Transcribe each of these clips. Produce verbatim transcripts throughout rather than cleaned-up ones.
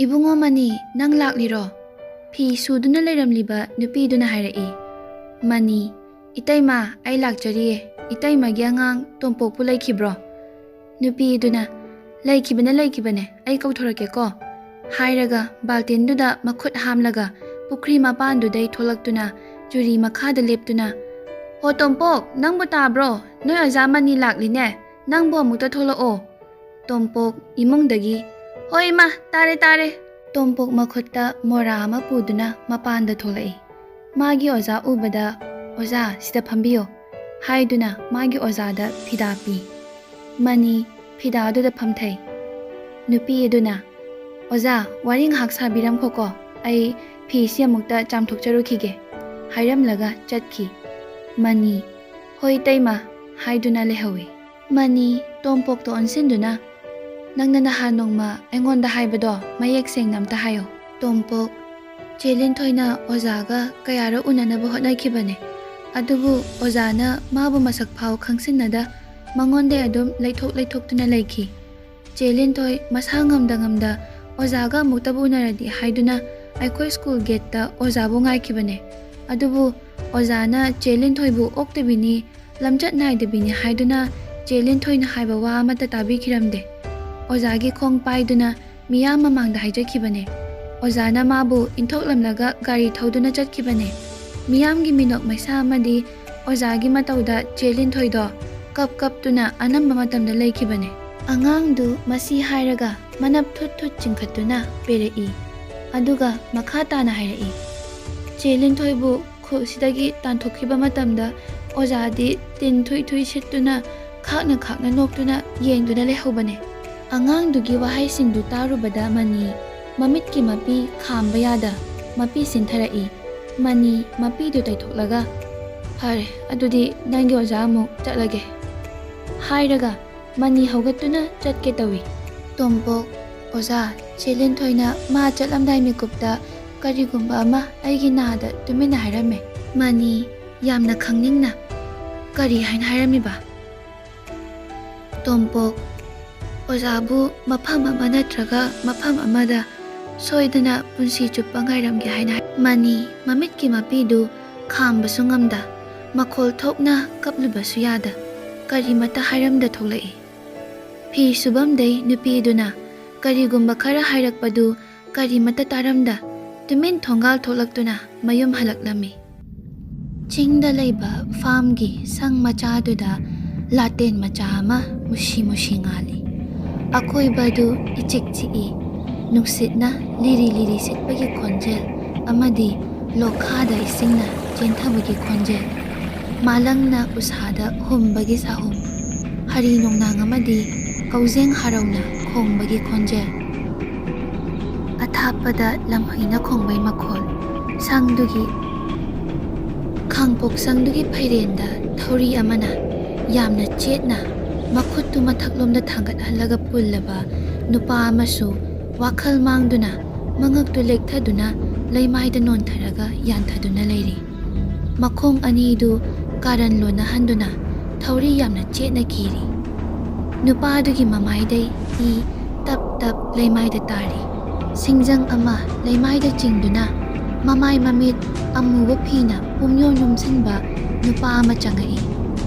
"ꯏꯕꯨꯡꯉꯣ money, ꯅꯪ ꯂꯥꯛꯂꯤꯔꯣ?" ꯐꯤ ꯁꯨꯗꯨꯅ ꯂꯩꯔꯝꯂꯤꯕ ꯅꯨꯄꯤꯗꯨꯅ ꯍꯥꯏꯔꯛꯏ꯫ ꯃꯅꯤ, "ꯏꯇꯩꯃ, ꯑꯩ ꯂꯥꯛꯆꯔꯤꯌꯦ꯫ ꯏꯇꯩꯃꯒꯤ ꯑꯉꯥꯡ ꯇꯣꯝꯄꯣꯛꯄꯨ ꯂꯩꯈꯤꯕ꯭ꯔꯣ?" ꯅꯨꯄꯤꯗꯨꯅ, "ꯂꯩꯈꯤꯕꯅꯦ, ꯂꯩꯈꯤꯕꯅꯦ, ꯑꯩ ꯀꯧꯊꯣꯔꯛꯀꯦꯀꯣ," ꯍꯥꯏꯔꯒ ꯕꯥꯜꯇꯤꯟꯗꯨꯗ ꯃꯈꯨꯠ ꯍꯥꯝꯂꯒ ꯄꯨꯈ꯭ꯔꯤ ꯃꯄꯥꯟꯗꯨꯗꯩ ꯊꯣꯛꯂꯛꯇꯨꯅ ꯆꯨꯔꯤ ꯃꯈꯥꯗ ꯂꯦꯞꯇꯨꯅ, "ꯍꯣ ꯇꯣꯝꯄꯣꯛ, ꯅꯪꯕꯨ ꯇꯥꯕ꯭ꯔꯣ? ꯅꯣꯏ ꯑꯣꯖꯥ ꯃꯅꯤ ꯂꯥꯛꯂꯤꯅꯦ, ꯅꯪꯕꯨ ꯑꯃꯨꯛꯇ ꯊꯣꯛꯂꯛꯑꯣ꯫" ꯇꯣꯝꯄꯣꯛ ꯏꯃꯨꯡꯗꯒꯤ, "ꯍꯣꯏ ꯏꯃꯥ, ꯇꯥꯔꯦ, ꯇꯥꯔꯦ꯫" ꯇꯣꯝꯄꯣꯛ ꯃꯈꯨꯠꯇ ꯃꯣꯔꯥ ꯑꯃ ꯄꯨꯗꯨꯅ ꯃꯄꯥꯟꯗ ꯊꯣꯛꯂꯛꯏ꯫ ꯃꯥꯒꯤ ꯑꯣꯖꯥ ꯎꯕꯗ, "ꯑꯣꯖꯥ, ꯁꯤꯗ ꯐꯝꯕꯤꯌꯣ," ꯍꯥꯏꯗꯨꯅ ꯃꯥꯒꯤ ꯑꯣꯖꯥꯗ ꯐꯤꯗꯥ ꯄꯤ꯫ ꯃꯅꯤ ꯐꯤꯗꯥꯗꯨꯗ ꯐꯝꯊꯩ꯫ ꯅꯨꯄꯤ ꯑꯗꯨꯅ, "ꯑꯣꯖꯥ, ꯋꯥꯔꯤ ꯉꯥꯏꯍꯥꯛ ꯁꯥꯕꯤꯔꯝꯈꯣꯀꯣ, ꯑꯩ ꯐꯤꯁꯤ ꯑꯃꯨꯛꯇ ꯆꯥꯝꯊꯣꯛꯆꯔꯨꯈꯤꯒꯦ," ꯍꯥꯏꯔꯝꯂꯒ ꯆꯠꯈꯤ꯫ ꯃꯅꯤ, "ꯍꯣꯏ ꯏꯇꯩꯃ," ꯍꯥꯏꯗꯨꯅ ꯂꯩꯍꯧꯏ꯫ ꯃꯅꯤ ꯇꯣꯝꯄꯣꯛꯇ ꯑꯣꯟꯁꯤꯟꯗꯨꯅ, "ꯅꯪꯅ ꯅꯍꯥꯟ ꯅꯣꯡꯃ ꯑꯩꯉꯣꯟꯗ ꯍꯥꯏꯕꯗꯣ ꯃꯌꯦꯛ ꯁꯦꯡꯅ ꯑꯝꯇ ꯍꯥꯏꯌꯣ꯫" ꯇꯣꯝꯄꯣꯛ, "ꯆꯦ ꯂꯤꯟꯊꯣꯏꯅ ꯑꯣꯖꯥꯒ ꯀꯌꯥꯔꯛ ꯎꯅꯅꯕ ꯍꯣꯠꯅꯈꯤꯕꯅꯦ, ꯑꯗꯨꯕꯨ ꯑꯣꯖꯥꯅ ꯃꯥꯕꯨ ꯃꯁꯛ ꯐꯥꯎ ꯈꯪꯁꯤꯟꯅꯗ ꯃꯉꯣꯟꯗ ꯑꯗꯨꯝ ꯂꯩꯊꯣꯛ ꯂꯩꯊꯣꯛꯇꯨꯅ ꯂꯩꯈꯤ꯫ ꯆꯦ ꯂꯤꯟꯊꯣꯏ ꯃꯁꯥ ꯉꯝꯗ ꯉꯝꯗ ꯑꯣꯖꯥꯒ ꯑꯃꯨꯛꯇꯕꯨ ꯎꯅꯔꯗꯤ ꯍꯥꯏꯗꯨꯅ ꯑꯩꯈꯣꯏ ꯁ꯭ꯀꯨꯜ ꯒꯦꯠꯇ ꯑꯣꯖꯥꯕꯨ ꯉꯥꯏꯈꯤꯕꯅꯦ, ꯑꯗꯨꯕꯨ ꯑꯣꯖꯥꯅ ꯆꯦ ꯂꯤꯟꯊꯣꯏꯕꯨ ꯑꯣꯛꯇꯕꯤꯅꯤ, ꯂꯝꯆꯠ ꯅꯥꯏꯗꯕꯤꯅꯤ ꯍꯥꯏꯗꯨꯅ ꯆꯦ ꯂꯤꯟꯊꯣꯏꯅ ꯍꯥꯏꯕ ꯋꯥ ꯑꯃꯠꯇ ꯇꯥꯕꯤꯈꯤꯔꯝꯗꯦ꯫ ꯑꯣꯖꯥꯒꯤ ꯈꯣꯡ ꯄꯥꯏꯗꯨꯅ ꯃꯤꯌꯥꯝ ꯃꯃꯥꯡꯗ ꯍꯥꯏꯖꯈꯤꯕꯅꯦ꯫ ꯑꯣꯖꯥꯅ ꯃꯥꯕꯨ ꯏꯟꯊꯣꯛꯂꯝꯂꯒ ꯒꯥꯔꯤ ꯊꯧꯗꯨꯅ ꯆꯠꯈꯤꯕꯅꯦ꯫ ꯃꯤꯌꯥꯝꯒꯤ ꯃꯤꯅꯣꯛ ꯃꯩꯁꯥ ꯑꯃꯗꯤ ꯑꯣꯖꯥꯒꯤ ꯃꯇꯧꯗ ꯆꯦ ꯂꯤꯟꯊꯣꯏꯗꯣ ꯀꯞ ꯀꯞꯇꯨꯅ ꯑꯅꯝꯕ ꯃꯇꯝꯗ ꯂꯩꯈꯤꯕꯅꯦ꯫" ꯑꯉꯥꯡꯗꯨ ꯃꯁꯤ ꯍꯥꯏꯔꯒ ꯃꯅꯞ ꯊꯨꯠ ꯊꯨꯠ ꯆꯤꯡꯈꯠꯇꯨꯅ ꯄꯦꯔꯛꯏ꯫ ꯑꯗꯨꯒ ꯃꯈꯥ ꯇꯥꯅ ꯍꯥꯏꯔꯛꯏ, "ꯆꯦ ꯂꯤꯟꯊꯣꯏꯕꯨ ꯈꯨꯜꯁꯤꯗꯒꯤ ꯇꯥꯟꯊꯣꯛꯈꯤꯕ ꯃꯇꯝꯗ ꯑꯣꯖꯥꯗꯤ ꯇꯤꯟ ꯊꯨꯏ ꯊꯨꯏ ꯁꯤꯠꯇꯨꯅ ꯈꯥꯛꯅ ꯈꯥꯛꯅ ꯅꯣꯛꯇꯨꯅ ꯌꯦꯡꯗꯨꯅ ꯂꯩꯍꯧꯕꯅꯦ꯫" ꯑꯉꯥꯡꯗꯨꯒꯤ ꯋꯥꯍꯩꯁꯤꯡꯗꯨ ꯇꯥꯔꯨꯕꯗ ꯃꯅꯤ ꯃꯃꯤꯠꯀꯤ ꯃꯄꯤ ꯈꯥꯝꯕ ꯌꯥꯗ ꯃꯄꯤ ꯁꯤꯟꯊꯔꯛꯏ꯫ ꯃꯅꯤ ꯃꯄꯤꯗꯨ ꯇꯩꯊꯣꯛꯂꯒ, "ꯐꯔꯦ, ꯑꯗꯨꯗꯤ ꯅꯪꯒꯤ ꯑꯣꯖꯥ ꯑꯃꯨꯛ ꯆꯠꯂꯒꯦ," ꯍꯥꯏꯔꯒ ꯃꯅꯤ ꯍꯧꯒꯠꯇꯨꯅ ꯆꯠꯀꯦ ꯇꯧꯏ꯫ ꯇꯣꯝꯄꯣꯛ, "ꯑꯣꯖꯥ, ꯆꯦ ꯂꯤꯟꯊꯣꯏꯅ ꯃꯥ ꯆꯠꯂꯝꯗꯥꯏ ꯃꯤꯀꯨꯞꯇ ꯀꯔꯤꯒꯨꯝꯕ ꯑꯃ ꯑꯩꯒꯤ ꯅꯥꯗ ꯇꯨꯃꯤꯟꯅ ꯍꯥꯏꯔꯝꯃꯦ꯫" ꯃꯅꯤ ꯌꯥꯝꯅ ꯈꯪꯅꯤꯡꯅ, "ꯀꯔꯤ ꯍꯥꯏꯅ ꯍꯥꯏꯔꯝꯃꯤꯕ?" ꯇꯣꯝꯄꯣꯛ, "ꯑꯣꯖꯥꯕꯨ ꯃꯐꯝ ꯑꯃ ꯅꯠꯇ꯭ꯔꯒ ꯃꯐꯝ ꯑꯃꯗ ꯁꯣꯏꯗꯅ ꯄꯨꯟꯁꯤ ꯆꯨꯞꯄ ꯉꯥꯏꯔꯝꯒꯦ ꯍꯥꯏꯅ ꯍꯥꯏ꯫ ꯃꯅꯤ ꯃꯃꯤꯠꯀꯤ ꯃꯄꯤꯗꯨ ꯈꯥꯝꯕꯁꯨ ꯉꯝꯗ, ꯃꯈꯣꯜ ꯊꯣꯛꯅ ꯀꯞꯂꯨꯕꯁꯨ ꯌꯥꯗ, ꯀꯔꯤꯃꯠꯇ ꯍꯥꯏꯔꯝꯗ ꯊꯣꯛꯂꯛꯏ꯫ ꯐꯤ ꯁꯨꯕꯝꯗꯩ ꯅꯨꯄꯤꯗꯨꯅ ꯀꯔꯤꯒꯨꯝꯕ ꯈꯔ ꯍꯥꯏꯔꯛꯄꯗꯨ ꯀꯔꯤꯃꯠꯇ ꯇꯥꯔꯝꯗ, ꯇꯨꯃꯤꯟ ꯊꯣꯡꯒꯥꯜ ꯊꯣꯛꯂꯛꯇꯨꯅ ꯃꯌꯨꯝ ꯍꯜꯂꯛꯂꯝꯃꯤ꯫ ꯆꯤꯡꯗ ꯂꯩꯕ ꯐꯥꯝꯒꯤ ꯁꯪ ꯃꯆꯥꯗꯨꯗ ꯂꯥꯇꯦꯟ ꯃꯆꯥ ꯑꯃ ꯃꯨꯁꯤ ꯃꯨꯁꯤ ꯉꯥꯜꯂꯤ꯫ ꯑꯀꯣꯏꯕꯗꯨ ꯏꯆꯤꯛ ꯆꯤꯛꯏ꯫ ꯅꯨꯡꯁꯤꯠꯅ ꯂꯤꯔꯤ ꯂꯤꯔꯤ ꯁꯤꯠꯄꯒꯤ ꯈꯣꯟꯖꯦꯜ ꯑꯃꯗꯤ ꯂꯣꯛꯈꯥꯗ ꯏꯁꯤꯡꯅ ꯆꯦꯟꯊꯕꯒꯤ ꯈꯣꯟꯖꯦꯜ, ꯃꯥꯂꯪꯅ ꯎꯁꯥꯗ ꯍꯨꯝꯕꯒꯤ ꯁꯥꯍꯨꯝ, ꯍꯔꯤ ꯅꯣꯡꯅꯥꯡ ꯑꯃꯗꯤ ꯀꯧꯖꯦꯡ ꯍꯔꯧꯅ ꯈꯣꯡꯕꯒꯤ ꯈꯣꯟꯖꯦꯜ, ꯑꯊꯥꯞꯄꯗ ꯂꯝꯍꯨꯏꯅ ꯈꯣꯡꯕꯩ ꯃꯈꯣꯜ, ꯁꯪꯗꯨꯒꯤ ꯈꯥꯡꯄꯣꯛꯁꯪꯗꯨꯒꯤ ꯐꯩꯔꯦꯟꯗ ꯊꯧꯔꯤ ꯑꯃꯅ ꯌꯥꯝꯅ ꯆꯦꯠꯅ ꯃꯈꯨꯠꯇꯨ ꯃꯊꯛꯂꯣꯝꯗ ꯊꯥꯡꯒꯠꯍꯜꯂꯒ ꯄꯨꯜꯂꯕ ꯅꯨꯄꯥ ꯑꯃꯁꯨ ꯋꯥꯈꯜ ꯃꯥꯡꯗꯨꯅ ꯃꯉꯛꯇꯨ ꯂꯦꯛꯊꯗꯨꯅ ꯂꯩꯃꯥꯏꯗ ꯅꯣꯟꯊꯔꯒ ꯌꯥꯟꯊꯗꯨꯅ ꯂꯩꯔꯤ꯫ ꯃꯈꯣꯡ ꯑꯅꯤꯗꯨ ꯀꯥꯔꯟ ꯂꯣꯟꯅꯍꯟꯗꯨꯅ ꯊꯧꯔꯤ ꯌꯥꯝꯅ ꯆꯦꯠꯅ ꯀꯤꯔꯤ꯫ ꯅꯨꯄꯥꯗꯨꯒꯤ ꯃꯃꯥꯏꯗꯩ ꯏ ꯇꯞ ꯇꯞ ꯂꯩꯃꯥꯏꯗ ꯇꯥꯔꯤ꯫ ꯁꯤꯡꯖꯪ ꯑꯃ ꯂꯩꯃꯥꯏꯗ ꯆꯤꯡꯗꯨꯅ ꯃꯃꯥꯏ ꯃꯃꯤꯠ ꯑꯃꯨꯕ ꯐꯤꯅ ꯄꯨꯝꯌꯣꯝ ꯌꯣꯝꯁꯤꯟꯕ ꯅꯨꯄꯥ ꯑꯃ ꯆꯪꯉꯛꯏ꯫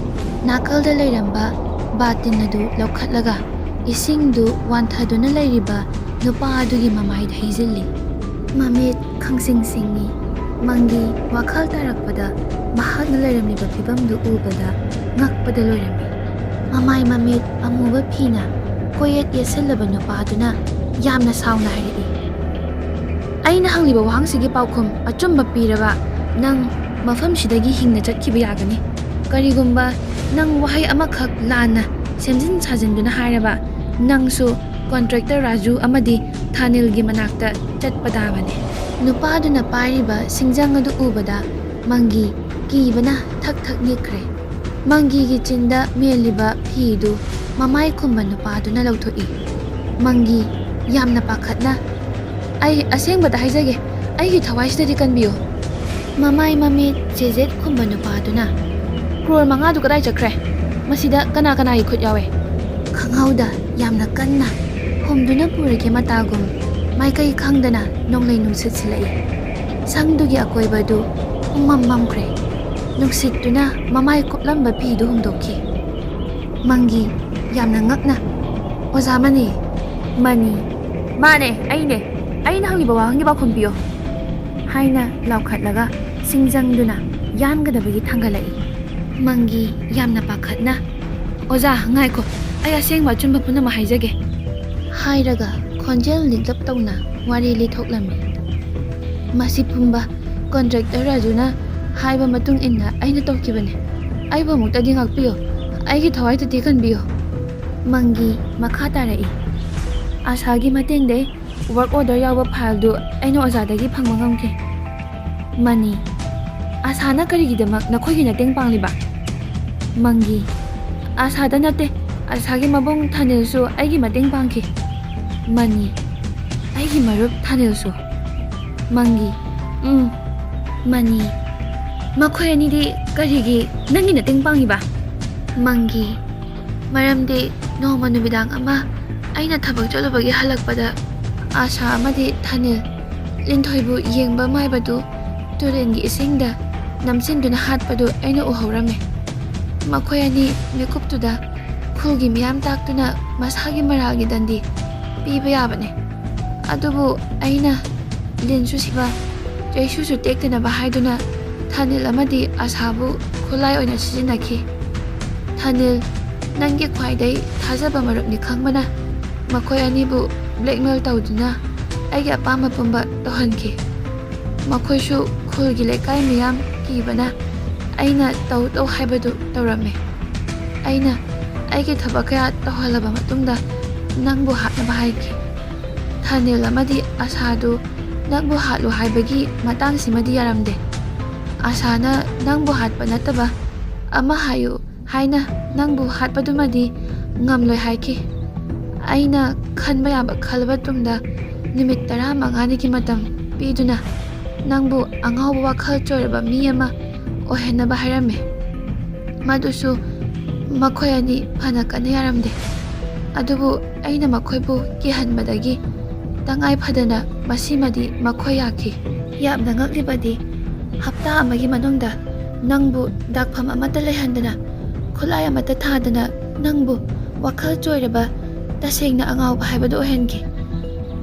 ꯅꯥꯀꯜꯗ ꯂꯩꯔꯝꯕ ꯕꯥꯇꯤꯟ ꯑꯗꯨ ꯂꯧꯈꯠꯂꯒ ꯏꯁꯤꯡꯗꯨ ꯋꯥꯟꯊꯗꯨꯅ ꯂꯩꯔꯤꯕ ꯅꯨꯄꯥ ꯑꯗꯨꯒꯤ ꯃꯃꯥꯏꯗ ꯍꯩꯖꯤꯜꯂꯤ꯫ ꯃꯃꯤꯠ ꯈꯪꯁꯤꯡ ꯁꯤꯡꯉꯤ꯫ ꯃꯪꯒꯤ ꯋꯥꯈꯜ ꯇꯥꯔꯛꯄꯗ ꯃꯍꯥꯛꯅ ꯂꯩꯔꯝꯂꯤꯕ ꯐꯤꯕꯝꯗꯨ ꯎꯕꯗ ꯉꯛꯄꯗ ꯂꯣꯏꯔꯝꯃꯤ꯫ ꯃꯃꯥꯏ ꯃꯃꯤꯠ ꯑꯃꯨꯕ ꯐꯤꯅ ꯀꯣꯌꯦꯠ ꯌꯦꯠꯁꯤꯜꯂꯕ ꯅꯨꯄꯥꯗꯨꯅ ꯌꯥꯝꯅ ꯁꯥꯎꯅ ꯍꯥꯏꯔꯛꯏ, "ꯑꯩꯅ ꯍꯪꯂꯤꯕ ꯋꯥꯍꯪꯁꯤꯒꯤ ꯄꯥꯎꯈꯨꯝ ꯑꯆꯨꯝꯕ ꯄꯤꯔꯕ ꯅꯪ ꯃꯐꯝꯁꯤꯗꯒꯤ ꯍꯤꯡꯅ ꯆꯠꯈꯤꯕ ꯌꯥꯒꯅꯤ꯫ ꯀꯔꯤꯒꯨꯝꯕ ꯅꯪ ꯋꯥꯍꯩ ꯑꯃꯈꯛ ꯂꯥꯟꯅ ꯁꯦꯝꯖꯤꯟ ꯁꯥꯖꯤꯟꯗꯨꯅ ꯍꯥꯏꯔꯕ, ꯅꯪꯁꯨ ꯀꯣꯟꯇ꯭ꯔꯦꯛꯇꯔ ꯔꯥꯖꯨ ꯑꯃꯗꯤ ꯊꯥꯅꯤꯜꯒꯤ ꯃꯅꯥꯛꯇ ꯆꯠꯄ ꯇꯥꯕꯅꯤ꯫" ꯅꯨꯄꯥꯗꯨꯅ ꯄꯥꯏꯔꯤꯕ ꯁꯤꯡꯖꯪ ꯑꯗꯨ ꯎꯕꯗ ꯃꯪꯒꯤ ꯀꯤꯕꯅ ꯊꯛ ꯊꯛ ꯅꯤꯛꯈ꯭ꯔꯦ꯫ ꯃꯪꯒꯤꯒꯤ ꯆꯤꯟꯗ ꯃꯦꯜꯂꯤꯕ ꯐꯤꯗꯨ ꯃꯃꯥꯏ ꯈꯨꯝꯕ ꯅꯨꯄꯥꯗꯨꯅ ꯂꯧꯊꯣꯛꯏ꯫ ꯃꯪꯒꯤ ꯌꯥꯝꯅ ꯄꯥꯈꯠꯅ, "ꯑꯩ ꯑꯁꯦꯡꯕꯗ ꯍꯥꯏꯖꯒꯦ, ꯑꯩꯒꯤ ꯊꯋꯥꯏꯁꯤꯗꯗꯤ ꯀꯟꯕꯤꯌꯨ꯫" ꯃꯃꯥꯏ ꯃꯃꯤꯠ ꯆꯦꯖꯦꯠ ꯈꯨꯝꯕ ꯅꯨꯄꯥꯗꯨꯅ, "ꯀ꯭ꯔꯣꯔ ꯃꯉꯥꯗꯨ ꯀꯗꯥꯏ ꯆꯠꯈ꯭ꯔꯦ? ꯃꯁꯤꯗ ꯀꯅꯥ ꯀꯅꯥꯒꯤ ꯈꯨꯠ ꯌꯥꯎꯋꯦ?" ꯈꯪꯍꯧꯗ ꯌꯥꯝꯅ ꯀꯟꯅ ꯍꯨꯝꯗꯨꯅ ꯄꯨꯔꯒꯦ ꯃꯇꯥꯒꯨꯝ ꯃꯥꯏꯀꯩ ꯈꯪꯗꯅ ꯅꯣꯡꯂꯩ ꯅꯨꯡꯁꯤꯠ ꯁꯤꯜꯂꯛꯏ꯫ ꯁꯪꯗꯨꯒꯤ ꯑꯀꯣꯏꯕꯗꯨ ꯄꯨꯝꯃꯝ ꯃꯝꯈ꯭ꯔꯦ꯫ ꯅꯨꯡꯁꯤꯠꯇꯨꯅ ꯃꯃꯥꯏ ꯀꯨꯞꯂꯝꯕ ꯐꯤꯗꯨ ꯍꯨꯝꯗꯣꯛꯈꯤ꯫ ꯃꯪꯒꯤ ꯌꯥꯝꯅ ꯉꯛꯅ, "ꯑꯣꯖꯥ ꯃꯅꯤ?" "ꯃꯅꯤ, ꯃꯥꯅꯦ, ꯑꯩꯅꯦ꯫ ꯑꯩꯅ ꯍꯪꯂꯤꯕ ꯋꯥꯍꯪꯒꯤ ꯄꯥꯎꯈꯨꯝ ꯄꯤꯌꯣ," ꯍꯥꯏꯅ ꯂꯥꯎꯈꯠꯂꯒ ꯁꯤꯡꯖꯪꯗꯨꯅ ꯌꯥꯟꯒꯗꯕꯒꯤ ꯊꯥꯡꯒꯠꯂꯛꯏ꯫ ꯃꯪꯒꯤ ꯌꯥꯝꯅ ꯄꯥꯈꯠꯅ, "ꯑꯣꯖꯥ, ꯉꯥꯏꯈꯣ, ꯑꯩ ꯑꯁꯦꯡꯕ ꯑꯆꯨꯝꯕ ꯄꯨꯝꯅꯃꯛ ꯍꯥꯏꯖꯒꯦ," ꯍꯥꯏꯔꯒ ꯈꯣꯟꯖꯦꯜ ꯂꯤꯛꯂꯞ ꯇꯧꯅ ꯋꯥꯔꯤ ꯂꯤꯊꯣꯛꯂꯝꯃꯤ꯫ "ꯃꯁꯤ ꯄꯨꯝꯕ ꯀꯣꯟꯇ꯭ꯔꯦꯛꯇꯔ ꯔꯥꯖꯨꯅ ꯍꯥꯏꯕ ꯃꯇꯨꯡ ꯏꯟꯅ ꯑꯩꯅ ꯇꯧꯈꯤꯕꯅꯤ꯫ ꯑꯩꯕꯨ ꯑꯃꯨꯛꯇꯗꯤ ꯉꯥꯛꯄꯤꯌꯨ, ꯑꯩꯒꯤ ꯊꯋꯥꯏ ꯇꯨꯇꯤ ꯀꯟꯕꯤꯌꯨ꯫" ꯃꯪꯒꯤ ꯃꯈꯥ ꯇꯥꯔꯛꯏ꯫ "ꯑꯥꯁꯥꯒꯤ ꯃꯇꯦꯡꯗꯩ ꯋꯥꯔꯛ ꯑꯣꯔꯗꯔ ꯌꯥꯎꯕ ꯐꯥꯏꯜꯗꯨ ꯑꯩꯅ ꯑꯣꯖꯥꯗꯒꯤ ꯐꯪꯕ ꯉꯝꯈꯤ꯫" ꯃꯅꯤ, "ꯑꯥꯁꯥꯅ ꯀꯔꯤꯒꯤꯗꯃꯛ ꯅꯈꯣꯏꯒꯤ ꯃꯇꯦꯡ ꯄꯥꯡꯂꯤꯕ?" ꯃꯪꯒꯤ, "ꯑꯥꯁꯥꯗ ꯅꯠꯇꯦ, ꯑꯥꯁꯥꯒꯤ ꯃꯕꯨꯡ ꯊꯥꯅꯤꯜꯁꯨ ꯑꯩꯒꯤ ꯃꯇꯦꯡ ꯄꯥꯡꯈꯤ꯫" ꯃꯅꯤ, "ꯑꯩꯒꯤ ꯃꯔꯨꯞ ꯊꯥꯅꯤꯜꯁꯨ?" ꯃꯪꯒꯤ, "ꯎꯝ꯫" ꯃꯅꯤ, "ꯃꯈꯣꯏ ꯑꯅꯤꯗꯤ ꯀꯔꯤꯒꯤ ꯅꯪꯒꯤ ꯃꯇꯦꯡ ꯄꯥꯡꯉꯤꯕ?" ꯃꯪꯒꯤ, "ꯃꯔꯝꯗꯤ ꯅꯣꯡꯃ ꯅꯨꯃꯤꯗꯥꯡ ꯑꯃ ꯑꯩꯅ ꯊꯕꯛ ꯆꯠꯂꯨꯕꯒꯤ ꯍꯜꯂꯛꯄꯗ ꯑꯥꯁꯥ ꯑꯃꯗꯤ ꯊꯥꯅꯤꯜ ꯂꯤꯟꯊꯣꯏꯕꯨ ꯌꯦꯡꯕ ꯃꯥꯏꯕꯗꯨ ꯇꯨꯔꯦꯟꯒꯤ ꯏꯁꯤꯡꯗ ꯅꯝꯁꯤꯟꯗꯨꯅ ꯍꯥꯠꯄꯗꯨ ꯑꯩꯅ ꯎꯍꯧꯔꯝꯃꯤ꯫ ꯃꯈꯣꯏ ꯑꯅꯤ ꯃꯤꯀꯨꯞꯇꯨꯗ ꯈꯨꯜꯒꯤ ꯃꯤꯌꯥꯝ ꯇꯥꯛꯇꯨꯅ ꯃꯁꯥꯒꯤ ꯃꯔꯥꯜꯒꯤ ꯗꯟꯗꯤ ꯄꯤꯕ ꯌꯥꯕꯅꯤ꯫ ꯑꯗꯨꯕꯨ ꯑꯩꯅ ꯂꯤꯟꯁꯨ ꯁꯤꯕ, ꯆꯩꯁꯨꯁꯨ ꯇꯦꯛꯇꯅꯕ ꯍꯥꯏꯗꯨꯅ ꯊꯥꯅꯤꯜ ꯑꯃꯗꯤ ꯑꯥꯁꯥꯕꯨ ꯈꯨꯠꯂꯥꯏ ꯑꯣꯏꯅ ꯁꯤꯖꯤꯟꯅꯈꯤ꯫ ꯊꯥꯅꯤꯜ, ꯅꯪꯒꯤ ꯈ꯭ꯋꯥꯏꯗꯩ ꯊꯥꯖꯕ ꯃꯔꯨꯞꯅꯤ ꯈꯪꯕꯅ ꯃꯈꯣꯏ ꯑꯅꯤꯕꯨ ꯕ꯭ꯂꯦꯛꯃꯦꯜ ꯇꯧꯗꯨꯅ ꯑꯩꯒꯤ ꯑꯄꯥꯝꯕ ꯄꯨꯝꯕ ꯇꯧꯍꯟꯈꯤ꯫ ꯃꯈꯣꯏꯁꯨ ꯈꯨꯜꯒꯤ ꯂꯩꯀꯥꯏ ꯃꯤꯌꯥꯝ ꯀꯤꯕꯅ ꯑꯩꯅ ꯇꯧ ꯇꯧ ꯍꯥꯏꯕꯗꯨ ꯇꯧꯔꯝꯃꯤ꯫ ꯑꯩꯅ ꯑꯩꯒꯤ ꯊꯕꯛ ꯀꯌꯥ ꯇꯧꯍꯜꯂꯕ ꯃꯇꯨꯡꯗ ꯅꯪꯕꯨ ꯍꯥꯠꯅꯕ ꯍꯥꯏꯈꯤ꯫ ꯊꯥꯅꯤꯜ ꯑꯃꯗꯤ ꯑꯥꯁꯥꯗꯨ ꯅꯪꯕꯨ ꯍꯥꯠꯂꯨ ꯍꯥꯏꯕꯒꯤ ꯃꯇꯥꯡꯁꯤꯃꯗꯤ ꯌꯥꯔꯝꯗꯦ꯫ ꯑꯥꯁꯥꯅ ꯅꯪꯕꯨ ꯍꯥꯠꯄ ꯅꯠꯇꯕ ꯑꯃ ꯍꯥꯏꯌꯨ ꯍꯥꯏꯅ ꯅꯪꯕꯨ ꯍꯥꯠꯄꯗꯨꯃꯗꯤ ꯉꯝꯂꯣꯏ ꯍꯥꯏꯈꯤ꯫ ꯑꯩꯅ ꯈꯟꯕ ꯌꯥꯕ ꯈꯜꯂꯕ ꯇꯨꯡꯗ ꯅꯨꯃꯤꯠ ꯇꯔꯥꯃꯉꯥꯅꯤꯒꯤ ꯃꯇꯝ ꯄꯤꯗꯨꯅ ꯅꯪꯕꯨ ꯑꯉꯥꯎꯕ ꯋꯥꯈꯜ ꯆꯣꯏꯔꯕ ꯃꯤ ꯑꯃ ꯑꯣꯏꯍꯟꯅꯕ ꯍꯥꯏꯔꯝꯃꯤ꯫ ꯃꯗꯨꯁꯨ ꯃꯈꯣꯏ ꯑꯅꯤ ꯐꯅ ꯀꯟꯅ ꯌꯥꯔꯝꯗꯦ꯫ ꯑꯗꯨꯕꯨ ꯑꯩꯅ ꯃꯈꯣꯏꯕꯨ ꯀꯤꯍꯟꯕꯗꯒꯤ ꯇꯉꯥꯏ ꯐꯗꯅ ꯃꯁꯤꯃꯗꯤ ꯃꯈꯣꯏ ꯌꯥꯈꯤ꯫ ꯌꯥꯝꯅ ꯉꯛꯂꯤꯕꯗꯤ, ꯍꯞꯇꯥ ꯑꯃꯒꯤ ꯃꯅꯨꯡꯗ ꯅꯪꯕꯨ ꯗꯥꯛꯐꯝ ꯑꯃꯠꯇ ꯂꯩꯍꯟꯗꯅ, ꯈꯨꯠꯂꯥꯏ ꯑꯃꯠꯇ ꯊꯥꯗꯅ ꯅꯪꯕꯨ ꯋꯥꯈꯜ ꯆꯣꯏꯔꯕ, ꯇꯁꯦꯡꯅ ꯑꯉꯥꯎꯕ ꯍꯥꯏꯕꯗꯨ ꯑꯣꯏꯍꯟꯈꯤ꯫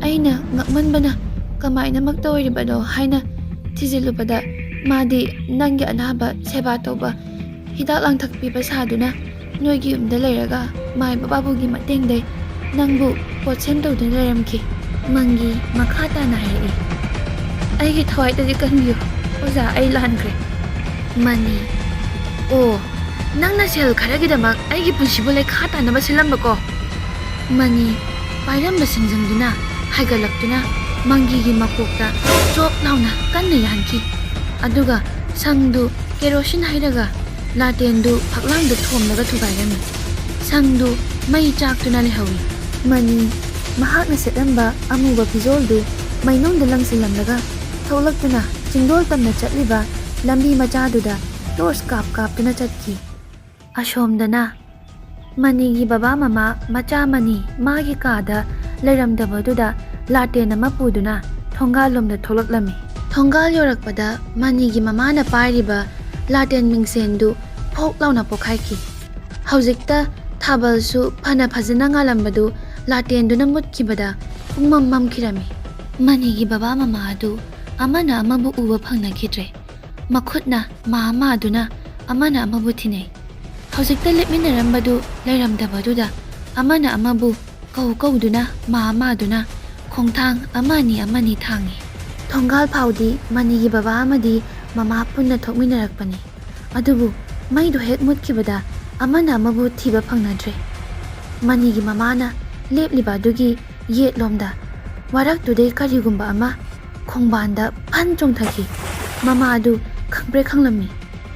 ꯑꯩꯅ ꯉꯛꯃꯟꯕꯅ ꯀꯃꯥꯏꯅꯃꯛ ꯇꯧꯔꯤꯕꯅꯣ ꯍꯥꯏꯅ ꯊꯤꯖꯤꯜꯂꯨꯕꯗ, ꯃꯥꯗꯤ ꯅꯪꯒꯤ ꯑꯅꯥꯕ ꯁꯦꯕꯥ ꯇꯧꯕ, ꯍꯤꯗꯥꯛ ꯂꯥꯡꯊꯛ ꯄꯤꯕ ꯁꯥꯗꯨꯅ ꯅꯣꯏꯒꯤ ꯌꯨꯝꯗ ꯂꯩꯔꯒ ꯃꯥꯏꯕ ꯕꯥꯕꯨꯒꯤ ꯃꯇꯦꯡꯗꯩ ꯅꯪꯕꯨ ꯄꯣꯠꯁꯦꯝ ꯇꯧꯗꯨꯅ ꯂꯩꯔꯝꯈꯤ꯫ ꯃꯪꯒꯤ ꯃꯈꯥ ꯇꯥꯅ ꯍꯥꯏꯔꯛꯏ, "ꯑꯩꯒꯤ ꯊꯋꯥꯏꯗꯗꯤ ꯀꯟꯕꯤꯌꯨ ꯑꯣꯖꯥ, ꯑꯩ ꯂꯥꯟꯈ꯭ꯔꯦ꯫" ꯃꯅꯤ, "ꯑꯣ, ꯅꯪꯅ ꯁꯦꯜ ꯈꯔꯒꯤꯗꯃꯛ ꯑꯩꯒꯤ ꯄꯨꯟꯁꯤꯕꯨ ꯂꯩꯈꯥ ꯇꯥꯅꯕ ꯁꯤꯜꯂꯝꯕꯀꯣ?" ꯃꯅꯤ ꯄꯥꯏꯔꯝꯕ ꯁꯤꯡꯖꯪꯗꯨꯅ ꯍꯥꯏꯒꯠꯂꯛꯇꯨꯅ ꯃꯪꯒꯤꯒꯤ ꯃꯀꯣꯛꯇ ꯆꯣꯞ ꯂꯥꯎꯅ ꯀꯟꯅ ꯌꯥꯟꯈꯤ꯫ ꯑꯗꯨꯒ ꯁꯪꯗꯨ ꯀꯦꯔꯣꯁꯤꯟ ꯍꯩꯔꯒ ꯂꯥꯇꯦꯟꯗꯨ ꯐꯛꯂꯥꯡꯗ ꯊꯣꯝꯂꯒ ꯊꯨꯒꯥꯏꯔꯝꯃꯤ꯫ ꯁꯪꯗꯨ ꯃꯩ ꯆꯥꯛꯇꯨꯅ ꯂꯩꯍꯧꯏ꯫ ꯃꯅꯤ ꯃꯍꯥꯛꯅ ꯁꯦꯠꯂꯝꯕ ꯑꯃꯨꯕ ꯐꯤꯖꯣꯜꯗꯨ ꯃꯩꯅꯨꯡꯗ ꯂꯪꯁꯤꯜꯂꯝꯂꯒ ꯊꯣꯛꯂꯛꯇꯨꯅ ꯆꯤꯡꯗꯣꯜ ꯇꯝꯅ ꯆꯠꯂꯤꯕ ꯂꯝꯕꯤ ꯃꯆꯥꯗꯨꯗ ꯇꯣꯔꯆ ꯀꯥꯞ ꯀꯥꯞꯇꯨꯅ ꯆꯠꯈꯤ꯫ ꯑꯁꯣꯝꯗꯅ ꯃꯅꯤꯒꯤ ꯕꯕꯥ ꯃꯃꯥ ꯃꯆꯥ ꯃꯅꯤ ꯃꯥꯒꯤ ꯀꯥꯗ ꯂꯩꯔꯝꯗꯕꯗꯨꯗ ꯂꯥꯇꯦꯟ ꯑꯃ ꯄꯨꯗꯨꯅ ꯊꯣꯡꯒꯥꯜꯂꯣꯝꯗ ꯊꯣꯛꯂꯛꯂꯝꯃꯤ꯫ ꯊꯣꯡꯒꯥꯜ ꯌꯧꯔꯛꯄꯗ ꯃꯅꯤꯒꯤ ꯃꯃꯥꯅ ꯄꯥꯏꯔꯤꯕ ꯂꯥꯇꯦꯟ ꯃꯤꯡꯁꯦꯟꯗꯨ ꯐꯣꯛ ꯂꯥꯎꯅ ꯄꯣꯛꯈꯥꯏꯈꯤ꯫ ꯍꯧꯖꯤꯛꯇ ꯊꯥꯕꯜꯁꯨ ꯐꯅ ꯐꯖꯅ ꯉꯥꯜꯂꯝꯕꯗꯨ ꯂꯥꯇꯦꯟꯗꯨꯅ ꯃꯨꯠꯈꯤꯕꯗ ꯄꯨꯡꯃꯝ ꯃꯝꯈꯤꯔꯝꯃꯤ꯫ ꯃꯅꯤꯒꯤ ꯕꯕꯥ ꯃꯃꯥ ꯑꯗꯨ ꯑꯃꯅ ꯑꯃꯕꯨ ꯎꯕ ꯐꯪꯅꯈꯤꯗ꯭ꯔꯦ꯫ ꯃꯈꯨꯠꯅ ꯃꯥ ꯃꯥꯗꯨꯅ ꯑꯃꯅ ꯑꯃꯕꯨ ꯊꯤꯅꯩ꯫ ꯍꯧꯖꯤꯛꯇ ꯂꯦꯞꯃꯤꯟꯅꯔꯝꯕꯗꯨ ꯂꯩꯔꯝꯗꯕꯗꯨꯗ ꯑꯃꯅ ꯑꯃꯕꯨ ꯀꯧ ꯀꯧꯗꯨꯅ ꯃꯥ ꯃꯥꯗꯨꯅ ꯈꯣꯡꯊꯥꯡ ꯑꯃꯅꯤ ꯑꯃꯅꯤ ꯊꯥꯡꯏ꯫ ꯊꯣꯡꯒꯥꯜ ꯐꯥꯎꯗꯤ ꯃꯅꯤꯒꯤ ꯕꯕꯥ ꯑꯃꯗꯤ ꯃꯃꯥ ꯄꯨꯟꯅ ꯊꯣꯛꯃꯤꯟꯅꯔꯛꯄꯅꯤ꯫ ꯑꯗꯨꯕꯨ ꯃꯩꯗꯨ ꯍꯦꯛ ꯃꯨꯠꯈꯤꯕꯗ ꯑꯃꯅ ꯑꯃꯕꯨ ꯊꯤꯕ ꯐꯪꯅꯗ꯭ꯔꯦ꯫ ꯃꯅꯤꯒꯤ ꯃꯃꯥꯅ ꯂꯦꯞꯂꯤꯕ ꯑꯗꯨꯒꯤ ꯌꯦꯠꯂꯣꯝꯗ ꯋꯥꯔꯛꯇꯨꯗꯩ ꯀꯔꯤꯒꯨꯝꯕ ꯑꯃ ꯈꯣꯡꯕꯥꯟꯗ ꯐꯟ ꯆꯣꯡꯊꯈꯤ꯫ ꯃꯃꯥ ꯑꯗꯨ ꯈꯪꯄ꯭ꯔꯦꯛ ꯈꯪꯂꯝꯃꯤ꯫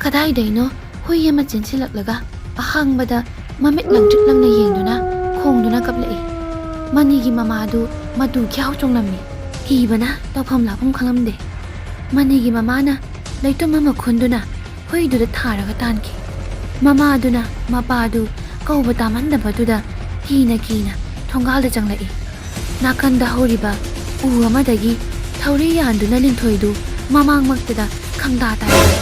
ꯀꯗꯥꯏꯗꯩꯅꯣ ꯍꯨꯏ ꯑꯃ ꯆꯦꯟꯁꯤꯜꯂꯛꯂꯒ ꯑꯍꯥꯡꯕꯗ ꯃꯃꯤꯠ ꯂꯪꯇ꯭ꯔꯤꯛ ꯂꯪꯅ ꯌꯦꯡꯗꯨꯅ ꯈꯣꯡꯗꯨꯅ ꯀꯞꯂꯛꯏ꯫ ꯃꯅꯤꯒꯤ ꯃꯃꯥ ꯑꯗꯨ ꯃꯇꯨ ꯈ꯭ꯌꯥꯎ ꯆꯣꯡꯂꯝꯃꯤ꯫ ꯀꯤꯕꯅ ꯇꯧꯐꯝ ꯂꯥꯛꯐꯝ ꯈꯪꯂꯝꯗꯦ꯫ ꯃꯅꯤꯒꯤ ꯃꯃꯥꯅ ꯂꯩꯇꯨꯝ ꯑꯃ ꯈꯨꯟꯗꯨꯅ ꯍꯨꯏꯗꯨꯗ ꯊꯥꯔꯒ ꯇꯥꯟꯈꯤ꯫ ꯃꯃꯥ ꯑꯗꯨꯅ ꯃꯄꯥ ꯑꯗꯨ ꯀꯧꯕ ꯇꯥꯃꯟꯗꯕꯗꯨꯗ ꯀꯤꯅ ꯀꯤꯅ ꯊꯣꯡꯒꯥꯜꯗ ꯆꯪꯂꯛꯏ꯫ ꯅꯥꯀꯟꯗ ꯍꯧꯔꯤꯕ ꯎ ꯑꯃꯗꯒꯤ ꯊꯧꯔꯤ ꯌꯥꯟꯗꯨꯅ ꯂꯤꯟꯊꯣꯏꯗꯨ ꯃꯃꯥꯡꯃꯛꯇꯗ ꯈꯪꯗꯥ ꯇꯥꯔꯛꯏ꯫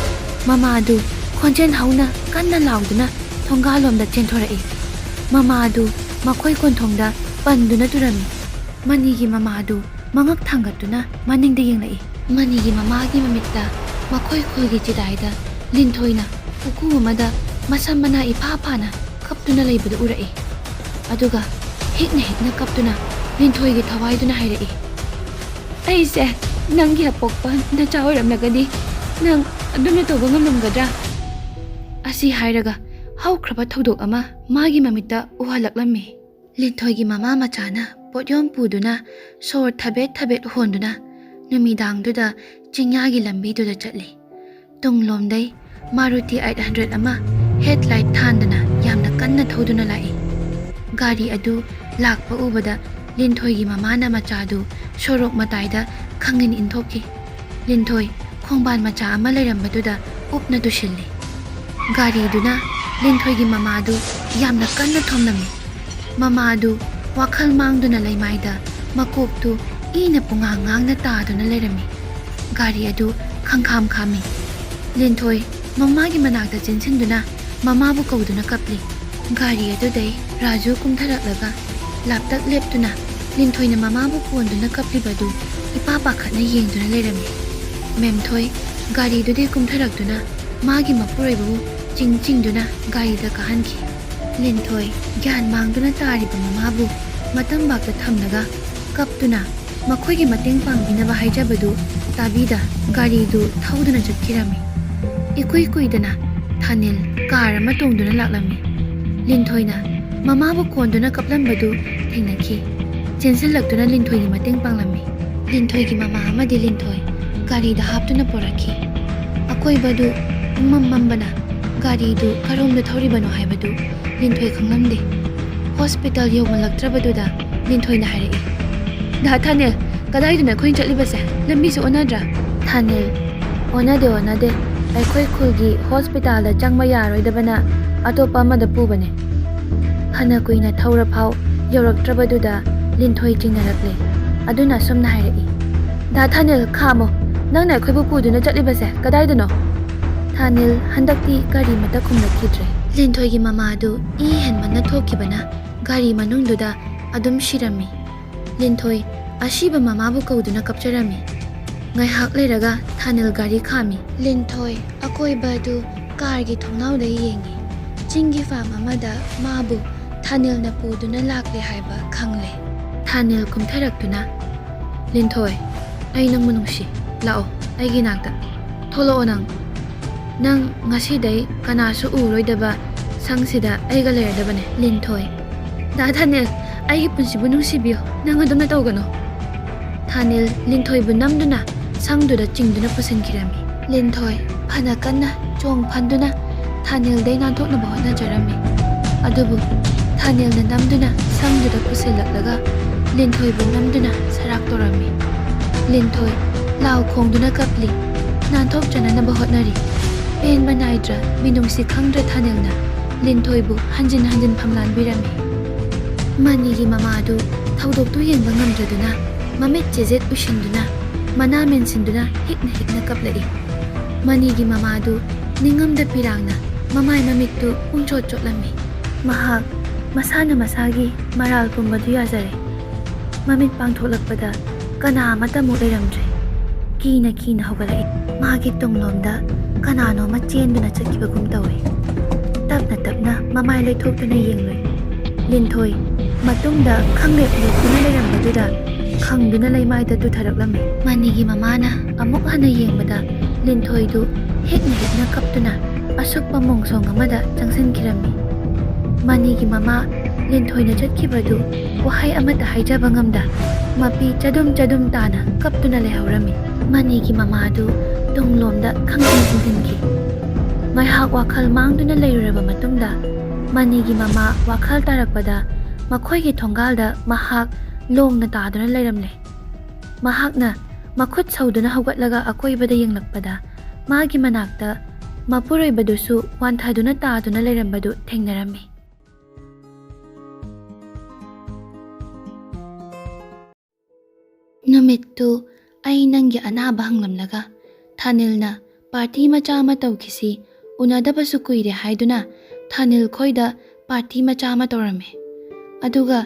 ꯃꯃꯥꯗꯨ ꯈꯣꯟꯖꯦꯜ ꯍꯧꯅ ꯀꯟꯅ ꯂꯥꯎꯗꯨꯅ ꯊꯣꯡꯒꯥꯜꯂꯣꯝꯗ ꯆꯦꯟꯊꯣꯔꯛꯏ꯫ ꯃꯃꯥꯗꯨ ꯃꯈꯣꯏ ꯀꯣꯟꯊꯣꯡꯗ ꯄꯟꯗꯨꯅ ꯇꯨꯔꯝꯃꯤ꯫ ꯃꯅꯤꯒꯤ ꯃꯃꯥꯗꯨ ꯃꯉꯛ ꯊꯥꯡꯒꯠꯇꯨꯅ ꯃꯅꯤꯡꯗ ꯌꯦꯡꯂꯛꯏ꯫ ꯃꯅꯤꯒꯤ ꯃꯃꯥꯒꯤ ꯃꯃꯤꯠꯇ ꯃꯈꯣꯏ ꯈꯨꯜꯒꯤ ꯆꯤꯗꯥꯏꯗ ꯂꯤꯟꯊꯣꯏꯅ ꯎꯀꯨ ꯑꯃꯗ ꯃꯁꯝ ꯃꯅꯥ ꯏꯐꯥ ꯐꯥꯅ ꯀꯞꯇꯨꯅ ꯂꯩꯕꯗꯨ ꯎꯔꯛꯏ꯫ ꯑꯗꯨꯒ ꯍꯤꯛꯅ ꯍꯤꯛꯅ ꯀꯞꯇꯨꯅ ꯂꯤꯟꯊꯣꯏꯒꯤ ꯊꯋꯥꯏꯗꯨꯅ ꯍꯥꯏꯔꯛꯏ, "ꯑꯩꯁꯦ ꯅꯪꯒꯤ ꯑꯄꯣꯛꯄ ꯅꯆꯥ ꯑꯣꯏꯔꯝꯂꯒꯗꯤ ꯅꯪ ꯑꯗꯨꯝꯅ ꯇꯧꯕ ꯉꯝꯂꯝꯒꯗ꯭ꯔꯥ?" ꯑꯁꯤ ꯍꯥꯏꯔꯒ ꯍꯧꯈ꯭ꯔꯕ ꯊꯧꯗꯣꯛ ꯑꯃ ꯃꯥꯒꯤ ꯃꯃꯤꯠꯇ ꯎꯍꯜꯂꯛꯂꯝꯃꯤ꯫ ꯂꯤꯟꯊꯣꯏꯒꯤ ꯃꯃꯥ ꯃꯆꯥꯅ ꯄꯣꯠꯌꯣꯝ ꯄꯨꯗꯨꯅ ꯁꯣꯔ ꯊꯕꯦꯠ ꯊꯕꯦꯠ ꯍꯣꯟꯗꯨꯅ ꯅꯨꯃꯤꯗꯥꯡꯗꯨꯗ ꯆꯤꯡꯌꯥꯒꯤ ꯂꯝꯕꯤꯗꯨꯗ ꯆꯠꯂꯤ꯫ ꯇꯨꯡꯂꯣꯝꯗꯩ ꯃꯥꯔꯨꯇꯤ ꯑꯩꯠ ꯍꯟꯗ꯭ꯔꯦꯠ ꯑꯃ ꯍꯦꯗꯂꯥꯏꯠ ꯊꯥꯟꯗꯅ ꯌꯥꯝꯅ ꯀꯟꯅ ꯊꯧꯗꯨꯅ ꯂꯥꯛꯏ꯫ ꯒꯥꯔꯤ ꯑꯗꯨ ꯂꯥꯛꯄ ꯎꯕꯗ ꯂꯤꯟꯊꯣꯏꯒꯤ ꯃꯃꯥꯅ ꯃꯆꯥꯗꯨ ꯁꯣꯔꯣꯛ ꯃꯇꯥꯏꯗ ꯈꯪꯏꯟ ꯏꯟꯊꯣꯛꯈꯤ꯫ ꯂꯤꯟꯊꯣꯏ ꯈꯣꯡꯕꯥꯟ ꯃꯆꯥ ꯑꯃ ꯂꯩꯔꯝꯕꯗꯨꯗ ꯎꯞꯅ ꯇꯨꯁꯤꯜꯂꯤ꯫ ꯒꯥꯔꯤꯗꯨꯅ ꯂꯤꯟꯊꯣꯏꯒꯤ ꯃꯃꯥꯗꯨ ꯌꯥꯝꯅ ꯀꯟꯅ ꯊꯣꯝꯂꯝꯃꯤ꯫ ꯃꯃꯥꯗꯨ ꯋꯥꯈꯜ ꯃꯥꯡꯗꯨꯅ ꯂꯩꯃꯥꯏꯗ ꯃꯀꯣꯛꯇꯨ ꯏꯅ ꯄꯨꯡꯉꯥꯡ ꯉꯥꯡꯅ ꯇꯥꯗꯨꯅ ꯂꯩꯔꯝꯃꯤ꯫ ꯒꯥꯔꯤ ꯑꯗꯨ ꯈꯪꯈꯥꯝ ꯈꯥꯝꯃꯤ꯫ ꯂꯤꯟꯊꯣꯏ ꯃꯃꯥꯒꯤ ꯃꯅꯥꯛꯇ ꯆꯦꯟꯁꯤꯟꯗꯨꯅ ꯃꯃꯥꯕꯨ ꯀꯧꯗꯨꯅ ꯀꯞꯂꯤ꯫ ꯒꯥꯔꯤ ꯑꯗꯨꯗꯩ ꯔꯥꯖꯨ ꯀꯨꯝꯊꯔꯛꯂꯒ ꯂꯥꯞꯇꯛ ꯂꯦꯞꯇꯨꯅ ꯂꯤꯟꯊꯣꯏꯅ ꯃꯃꯥꯕꯨ ꯀꯣꯟꯗꯨꯅ ꯀꯞꯂꯤꯕꯗꯨ ꯏꯄꯥ ꯄꯥꯈꯠꯅ ꯌꯦꯡꯗꯨꯅ ꯂꯩꯔꯝꯃꯤ꯫ ꯃꯦꯝꯊꯣꯏ ꯒꯥꯔꯤꯗꯨꯗꯒꯤ ꯀꯨꯝꯊꯔꯛꯇꯨꯅ ꯃꯥꯒꯤ ꯃꯄꯨꯔꯣꯏꯕꯕꯨ ꯆꯤꯡ ꯆꯤꯡꯗꯨꯅ ꯒꯥꯔꯤꯗ ꯀꯥꯍꯟꯈꯤ꯫ ꯂꯤꯟꯊꯣꯏ ꯒ꯭ꯌꯥꯟ ꯃꯥꯡꯗꯨꯅ ꯇꯥꯔꯤꯕ ꯃꯃꯥꯕꯨ ꯃꯇꯝꯕꯥꯛꯇ ꯊꯝꯂꯒ ꯀꯞꯇꯨꯅ ꯃꯈꯣꯏꯒꯤ ꯃꯇꯦꯡ ꯄꯥꯡꯕꯤꯅꯕ ꯍꯥꯏꯖꯕꯗꯨ ꯇꯥꯕꯤꯗ ꯒꯥꯔꯤꯗꯨ ꯊꯧꯗꯨꯅ ꯆꯠꯈꯤꯔꯝꯃꯤ꯫ ꯏꯀꯨꯏ ꯀꯨꯏꯗꯅ ꯊꯥꯅꯤꯜ ꯀꯥꯔ ꯑꯃ ꯇꯣꯡꯗꯨꯅ ꯂꯥꯛꯂꯝꯃꯤ꯫ ꯂꯤꯟꯊꯣꯏꯅ ꯃꯃꯥꯕꯨ ꯀꯣꯟꯗꯨꯅ ꯀꯞꯂꯝꯕꯗꯨ ꯊꯦꯡꯅꯈꯤ꯫ ꯆꯦꯟꯁꯤꯜꯂꯛꯇꯨꯅ ꯂꯤꯟꯊꯣꯏꯒꯤ ꯃꯇꯦꯡ ꯄꯥꯡꯂꯝꯃꯤ꯫ ꯂꯤꯟꯊꯣꯏꯒꯤ ꯃꯃꯥ ꯑꯃꯗꯤ ꯂꯤꯟꯊꯣꯏ ꯒꯥꯔꯤꯗ ꯍꯥꯞꯇꯨꯅ ꯄꯨꯔꯛꯈꯤ꯫ ꯑꯀꯣꯏꯕꯗꯨ ꯄꯨꯝꯃꯝ ꯃꯝꯕꯅ ꯒꯥꯔꯤꯗꯨ ꯀꯔꯣꯝꯗ ꯊꯧꯔꯤꯕꯅꯣ ꯍꯥꯏꯕꯗꯨ ꯂꯤꯟꯊꯣꯏ ꯈꯪꯂꯝꯗꯦ꯫ ꯍꯣꯁꯄꯤꯇꯥꯜ ꯌꯧꯃꯜꯂꯛꯇ꯭ꯔꯕꯗꯨꯗ ꯂꯤꯟꯊꯣꯏꯅ ꯍꯥꯏꯔꯛꯏ, "ꯗꯥ ꯊꯥꯅꯤꯜ, ꯀꯗꯥꯏꯗꯅꯣ ꯑꯩꯈꯣꯏꯅ ꯆꯠꯂꯤꯕꯁꯦ? ꯂꯝꯕꯤꯁꯨ ꯑꯣꯟꯅꯗ꯭ꯔꯥ?" ꯊꯥꯅꯤꯜ, "ꯑꯣꯟꯅꯗꯦ, ꯑꯣꯟꯅꯗꯦ꯫ ꯑꯩꯈꯣꯏ ꯈꯨꯜꯒꯤ ꯍꯣꯁꯄꯤꯇꯥꯜꯗ ꯆꯪꯕ ꯌꯥꯔꯣꯏꯗꯕꯅ ꯑꯇꯣꯞꯄ ꯑꯃꯗ ꯄꯨꯕꯅꯦ꯫" ꯐꯅ ꯀꯨꯏꯅ ꯊꯧꯔꯐꯥꯎ ꯌꯧꯔꯛꯇ꯭ꯔꯕꯗꯨꯗ ꯂꯤꯟꯊꯣꯏ ꯆꯤꯡꯅꯔꯛꯂꯦ꯫ ꯑꯗꯨꯅ ꯑꯁꯨꯝꯅ ꯍꯥꯏꯔꯛꯏ, "ꯗꯥ ꯊꯥꯅꯤꯜ, ꯈꯥꯝꯃꯣ꯫ ꯅꯪꯅ ꯑꯩꯈꯣꯏꯕꯨ ꯄꯨꯗꯨꯅ ꯆꯠꯂꯤꯕꯁꯦ ꯀꯗꯥꯏꯗꯅꯣ?" ꯊꯥꯅꯤꯜ ꯍꯟꯗꯛꯇꯤ ꯀꯔꯤꯃꯠꯇ ꯈꯨꯝꯂꯛꯈꯤꯗ꯭ꯔꯦ꯫ ꯂꯤꯟꯊꯣꯏꯒꯤ ꯃꯃꯥꯗꯨ ꯏ ꯍꯦꯟꯃꯟꯅ ꯊꯣꯛꯈꯤꯕꯅ ꯒꯥꯔꯤ ꯃꯅꯨꯡꯗꯨꯗ ꯑꯗꯨꯝ ꯁꯤꯔꯝꯃꯤ꯫ ꯂꯤꯟꯊꯣꯏ ꯑꯁꯤꯕ ꯃꯃꯥꯕꯨ ꯀꯧꯗꯨꯅ ꯀꯞꯆꯔꯝꯃꯤ꯫ ꯉꯥꯏꯍꯥꯛ ꯂꯩꯔꯒ ꯊꯥꯅꯤꯜ ꯒꯥꯔꯤ ꯈꯥꯝꯃꯤ꯫ ꯂꯤꯟꯊꯣꯏ ꯑꯀꯣꯏꯕ ꯑꯗꯨ ꯀꯥꯔꯒꯤ ꯊꯣꯡꯅꯥꯎꯗ ꯌꯦꯡꯉꯤ꯫ ꯆꯤꯡꯒꯤ ꯐꯥꯝ ꯑꯃꯗ ꯃꯥꯕꯨ ꯊꯥꯅꯤꯜꯅ ꯄꯨꯗꯨꯅ ꯂꯥꯛꯂꯦ ꯍꯥꯏꯕ ꯈꯪꯂꯦ꯫ ꯊꯥꯅꯤꯜ ꯀꯨꯝꯊꯔꯛꯇꯨꯅ, "ꯂꯤꯟꯊꯣꯏ, ꯑꯩ ꯅꯪꯕꯨ ꯅꯨꯡꯁꯤ꯫ ꯂꯥꯛꯑꯣ, ꯑꯩꯒꯤ ꯅꯥꯛꯇ꯫ ꯊꯣꯛꯂꯛꯑꯣ ꯅꯪ꯫ ꯅꯪ ꯉꯁꯤꯗꯩ ꯀꯅꯥꯁꯨ ꯎꯔꯣꯏꯗꯕ ꯁꯪꯁꯤꯗ ꯑꯩꯒ ꯂꯩꯔꯗꯕꯅꯦ꯫" ꯂꯤꯟꯊꯣꯏ, "ꯗꯥ ꯊꯥꯅꯤꯜ, ꯑꯩꯒꯤ ꯄꯨꯟꯁꯤꯕꯨ ꯅꯨꯡꯁꯤꯕꯤꯌꯨ꯫ ꯅꯪ ꯑꯗꯨꯝꯅ ꯇꯧꯒꯅꯨ꯫" ꯊꯥꯅꯤꯜ ꯂꯤꯟꯊꯣꯏꯕꯨ ꯅꯝꯗꯨꯅ ꯁꯪꯗꯨꯗ ꯆꯤꯡꯗꯨꯅ ꯄꯨꯁꯤꯟꯈꯤꯔꯝꯃꯤ꯫ ꯂꯤꯟꯊꯣꯏ ꯐꯅ ꯀꯟꯅ ꯆꯣꯡ ꯐꯟꯗꯨꯅ ꯊꯥꯅꯤꯜꯗꯩ ꯅꯥꯟꯊꯣꯛꯅꯕ ꯍꯣꯠꯅꯖꯔꯝꯃꯤ꯫ ꯑꯗꯨꯕꯨ ꯊꯥꯅꯤꯜꯅ ꯅꯝꯗꯨꯅ ꯁꯪꯗꯨꯗ ꯄꯨꯁꯤꯜꯂꯛꯂꯒ ꯂꯤꯟꯊꯣꯏꯕꯨ ꯅꯝꯗꯨꯅ ꯁꯔꯥꯛ ꯇꯧꯔꯝꯃꯤ꯫ ꯂꯤꯟꯊꯣꯏ ꯂꯥꯎ ꯈꯣꯡꯗꯨꯅ ꯀꯞꯂꯤ, ꯅꯥꯟꯊꯣꯛꯆꯅꯅꯕ ꯍꯣꯠꯅꯔꯤ꯫ ꯄꯦꯟꯕ ꯅꯥꯏꯗ꯭ꯔ, ꯃꯤꯅꯨꯡꯁꯤ ꯈꯪꯗ꯭ꯔ ꯊꯥꯅꯤꯜꯅ ꯂꯤꯟꯊꯣꯏꯕꯨ ꯍꯟꯖꯤꯟ ꯍꯟꯖꯤꯟ ꯐꯝꯂꯥꯟꯕꯤꯔꯝꯃꯤ꯫ ꯃꯅꯤꯒꯤ ꯃꯃꯥꯗꯨ ꯊꯧꯗꯣꯛꯇꯨ ꯌꯦꯡꯕ ꯉꯝꯗ꯭ꯔꯗꯨꯅ ꯃꯃꯤꯠ ꯆꯦꯖꯦꯠ ꯎꯏꯁꯤꯟꯗꯨꯅ ꯃꯅꯥ ꯃꯦꯟꯁꯤꯟꯗꯨꯅ ꯍꯤꯛꯅ ꯍꯤꯛꯅ ꯀꯞꯂꯛꯏ꯫ ꯃꯅꯤꯒꯤ ꯃꯃꯥꯗꯨ ꯅꯤꯡꯉꯝꯗ ꯄꯤꯔꯥꯡꯅ ꯃꯃꯥꯏ ꯃꯃꯤꯠꯇꯨ ꯄꯨꯡꯆꯣꯠ ꯆꯣꯠꯂꯝꯃꯤ꯫ ꯃꯍꯥꯛ ꯃꯁꯥꯅ ꯃꯁꯥꯒꯤ ꯃꯔꯥꯜ ꯄꯨꯝꯕꯗꯨ ꯌꯥꯖꯔꯦ꯫ ꯃꯃꯤꯠ ꯄꯥꯡꯊꯣꯛꯂꯛꯄꯗ ꯀꯅꯥ ꯑꯃꯠꯇꯃꯨꯛ ꯂꯩꯔꯝꯗ꯭ꯔꯦ꯫ ꯀꯤꯅ ꯀꯤꯅ ꯍꯧꯒꯠꯂꯛꯏ꯫ ꯃꯥꯒꯤ ꯇꯨꯡꯂꯣꯝꯗ ꯀꯅꯥꯅꯣꯃ ꯆꯦꯟꯗꯨꯅ ꯆꯠꯈꯤꯕꯒꯨꯝ ꯇꯧꯏ꯫ ꯇꯞꯅ ꯇꯞꯅ ꯃꯃꯥꯏ ꯂꯩꯊꯣꯛꯇꯨꯅ ꯌꯦꯡꯂꯨꯏ꯫ ꯂꯤꯟꯊꯣꯏ ꯃꯇꯨꯡꯗ ꯈꯪꯂꯦꯞ ꯂꯦꯞꯇꯨꯅ ꯂꯩꯔꯝꯕꯗꯨꯗ ꯈꯪꯗꯨꯅ ꯂꯩꯃꯥꯏꯗ ꯇꯨꯊꯔꯛꯂꯝꯃꯤ꯫ ꯃꯅꯤꯒꯤ ꯃꯃꯥꯅ ꯑꯃꯨꯛ ꯍꯟꯅ ꯌꯦꯡꯕꯗ ꯂꯤꯟꯊꯣꯏꯗꯨ ꯍꯤꯛꯅ ꯍꯤꯛꯅ ꯀꯞꯇꯨꯅ ꯑꯁꯨꯛꯄ ꯃꯣꯡꯁꯣꯡ ꯑꯃꯗ ꯆꯪꯁꯤꯟꯈꯤꯔꯝꯃꯤ꯫ ꯃꯅꯤꯒꯤ ꯃꯃꯥ ꯂꯤꯟꯊꯣꯏꯅ ꯆꯠꯈꯤꯕꯗꯨ ꯋꯥꯍꯩ ꯑꯃꯠꯇ ꯍꯥꯏꯖꯕ ꯉꯝꯗ ꯃꯄꯤ ꯆꯗꯨꯝ ꯆꯗꯨꯝ ꯇꯥꯅ ꯀꯞꯇꯨꯅ ꯂꯩꯍꯧꯔꯝꯃꯤ꯫ ꯃꯅꯤꯒꯤ ꯃꯃꯥꯗꯨ ꯇꯨꯡꯂꯣꯝꯗ ꯈꯪꯆꯤꯡ ꯆꯤꯡꯁꯤꯟꯈꯤ꯫ ꯉꯥꯏꯍꯥꯛ ꯋꯥꯈꯜ ꯃꯥꯡꯗꯨꯅ ꯂꯩꯔꯨꯔꯕ ꯃꯇꯨꯡꯗ ꯃꯅꯤꯒꯤ ꯃꯃꯥ ꯋꯥꯈꯜ ꯇꯥꯔꯛꯄꯗ ꯃꯈꯣꯏꯒꯤ ꯊꯣꯡꯒꯥꯜꯗ ꯃꯍꯥꯛ ꯂꯣꯡꯅ ꯇꯥꯗꯨꯅ ꯂꯩꯔꯝꯂꯦ꯫ ꯃꯍꯥꯛꯅ ꯃꯈꯨꯠ ꯁꯧꯗꯨꯅ ꯍꯧꯒꯠꯂꯒ ꯑꯀꯣꯏꯕꯗ ꯌꯦꯡꯂꯛꯄꯗ ꯃꯥꯒꯤ ꯃꯅꯥꯛꯇ ꯃꯄꯨꯔꯣꯏꯕꯗꯨꯁꯨ ꯋꯥꯟꯊꯗꯨꯅ ꯇꯥꯗꯨꯅ ꯂꯩꯔꯝꯕꯗꯨ ꯊꯦꯡꯅꯔꯝꯃꯤ꯫ ꯅꯨꯃꯤꯠꯇꯨ ꯑꯩ ꯅꯪꯒꯤ ꯑꯅꯥꯕ ꯍꯪꯂꯝꯂꯒ ꯊꯥꯅꯤꯜꯅ ꯄꯥꯔꯇꯤ ꯃꯆꯥ ꯑꯃ ꯇꯧꯈꯤꯁꯤ, ꯎꯅꯗꯕꯁꯨ ꯀꯨꯏꯔꯦ ꯍꯥꯏꯗꯨꯅ ꯊꯥꯅꯤꯜ ꯈꯣꯏꯗ ꯄꯥꯔꯇꯤ ꯃꯆꯥ ꯑꯃ ꯇꯧꯔꯝꯃꯦ꯫ ꯑꯗꯨꯒ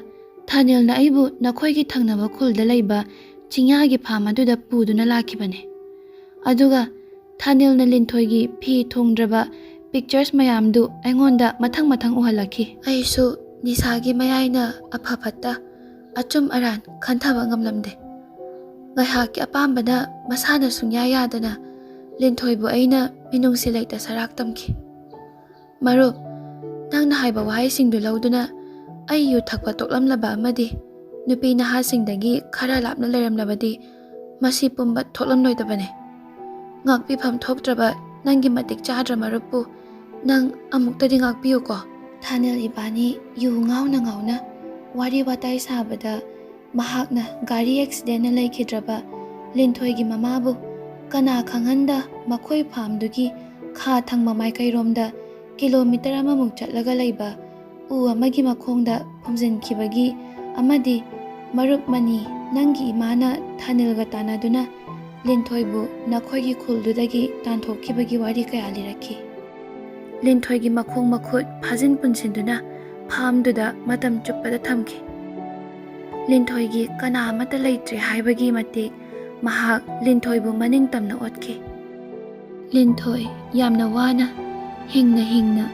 ꯊꯥꯅꯤꯜꯅ ꯑꯩꯕꯨ ꯅꯈꯣꯏꯒꯤ ꯊꯪꯅꯕ ꯈꯨꯜꯗ ꯂꯩꯕ ꯆꯤꯡꯌꯥꯒꯤ ꯐꯥꯝ ꯑꯗꯨꯗ ꯄꯨꯗꯨꯅ ꯂꯥꯛꯈꯤꯕꯅꯦ꯫ ꯑꯗꯨꯒ ꯊꯥꯅꯤꯜꯅ ꯂꯤꯟꯊꯣꯏꯒꯤ ꯐꯤ ꯊꯨꯡꯗ꯭ꯔꯕ ꯄꯤꯛꯆꯔꯁ ꯃꯌꯥꯝꯗꯨ ꯑꯩꯉꯣꯟꯗ ꯃꯊꯪ ꯃꯊꯪ ꯎꯍꯜꯂꯛꯈꯤ꯫ ꯑꯩꯁꯨ ꯅꯤꯁꯥꯒꯤ ꯃꯌꯥꯏꯅ ꯑꯐ ꯐꯠꯇ, ꯑꯆꯨꯝ ꯑꯔꯥꯟ ꯈꯟꯊꯕ ꯉꯝꯂꯝꯗꯦ꯫ ꯉꯥꯏꯍꯥꯛꯀꯤ ꯑꯄꯥꯝꯕꯅ ꯃꯁꯥꯅ ꯁꯨꯡꯌꯥ ꯌꯥꯗꯅ ꯂꯤꯟꯊꯣꯏꯕꯨ ꯑꯩꯅ ꯃꯤꯅꯨꯡꯁꯤ ꯂꯩꯇ ꯁꯔꯥꯛ ꯇꯝꯈꯤ꯫ ꯃꯔꯨꯞ, ꯅꯪꯅ ꯍꯥꯏꯕ ꯋꯥꯍꯩꯁꯤꯡꯗꯨ ꯂꯧꯗꯨꯅ ꯑꯩ ꯌꯨ ꯊꯛꯄ ꯇꯣꯛꯂꯝꯂꯕ ꯑꯃꯗꯤ ꯅꯨꯄꯤ ꯅꯍꯥꯁꯤꯡꯗꯒꯤ ꯈꯔ ꯂꯥꯞꯅ ꯂꯩꯔꯝꯂꯕꯗꯤ ꯃꯁꯤ ꯄꯨꯝꯕ ꯊꯣꯛꯂꯝꯂꯣꯏꯗꯕꯅꯤ꯫ ꯉꯥꯛꯄꯤꯐꯝ ꯊꯣꯛꯇ꯭ꯔꯕ ꯅꯪꯒꯤ ꯃꯇꯤꯛ ꯆꯥꯗ꯭ꯔ ꯃꯔꯨꯞꯄꯨ ꯅꯪ ꯑꯃꯨꯛꯇꯗꯤ ꯉꯥꯛꯄꯤꯌꯨꯀꯣ꯫ ꯊꯥꯅꯤꯜ ꯏꯕꯥꯅꯤ ꯌꯨ ꯉꯥꯎꯅ ꯉꯥꯎꯅ ꯋꯥꯔꯤ ꯋꯥꯇꯥꯏ ꯁꯥꯕꯗ ꯃꯍꯥꯛꯅ ꯒꯥꯔꯤ ꯑꯦꯛꯁꯤꯗꯦꯟꯅ ꯂꯩꯈꯤꯗ꯭ꯔꯕ ꯂꯤꯟꯊꯣꯏꯒꯤ ꯃꯃꯥꯕꯨ ꯀꯅꯥ ꯈꯪꯍꯟꯗ ꯃꯈꯣꯏ ꯐꯥꯝꯗꯨꯒꯤ ꯈꯥ ꯊꯪꯕ ꯃꯥꯏꯀꯩꯔꯣꯝꯗ ꯀꯤꯂꯣꯃꯤꯇꯔ ꯑꯃꯃꯨꯛ ꯆꯠꯂꯒ ꯂꯩꯕ ꯎ ꯑꯃꯒꯤ ꯃꯈꯣꯡꯗ ꯐꯨꯝꯖꯤꯟꯈꯤꯕꯒꯤ ꯑꯃꯗꯤ ꯃꯔꯨꯞ ꯃꯅꯤ, ꯅꯪꯒꯤ ꯏꯃꯥꯅ ꯊꯥꯅꯤꯜꯒ ꯇꯥꯟꯅꯗꯨꯅ ꯂꯤꯟꯊꯣꯏꯕꯨ ꯅꯈꯣꯏꯒꯤ ꯈꯨꯜꯗꯨꯗꯒꯤ ꯇꯥꯟꯊꯣꯛꯈꯤꯕꯒꯤ ꯋꯥꯔꯤ ꯀꯌꯥ ꯂꯤꯔꯛꯈꯤ꯫ ꯂꯤꯟꯊꯣꯏꯒꯤ ꯃꯈꯣꯡ ꯃꯈꯨꯠ ꯐꯥꯖꯤꯟ ꯄꯨꯟꯁꯤꯟꯗꯨꯅ ꯐꯥꯝꯗꯨꯗ ꯃꯇꯝ ꯆꯨꯞꯄꯗ ꯊꯝꯈꯤ꯫ ꯂꯤꯟꯊꯣꯏꯒꯤ ꯀꯅꯥ ꯑꯃꯠꯇ ꯂꯩꯇ꯭ꯔꯦ ꯍꯥꯏꯕꯒꯤ ꯃꯇꯤꯛ ꯃꯍꯥꯛ ꯂꯤꯟꯊꯣꯏꯕꯨ ꯃꯅꯤꯡ ꯇꯝꯅ ꯑꯣꯠꯈꯤ꯫ ꯂꯤꯟꯊꯣꯏ ꯌꯥꯝꯅ ꯋꯥꯅ, ꯍꯤꯡꯅ ꯍꯤꯡꯅ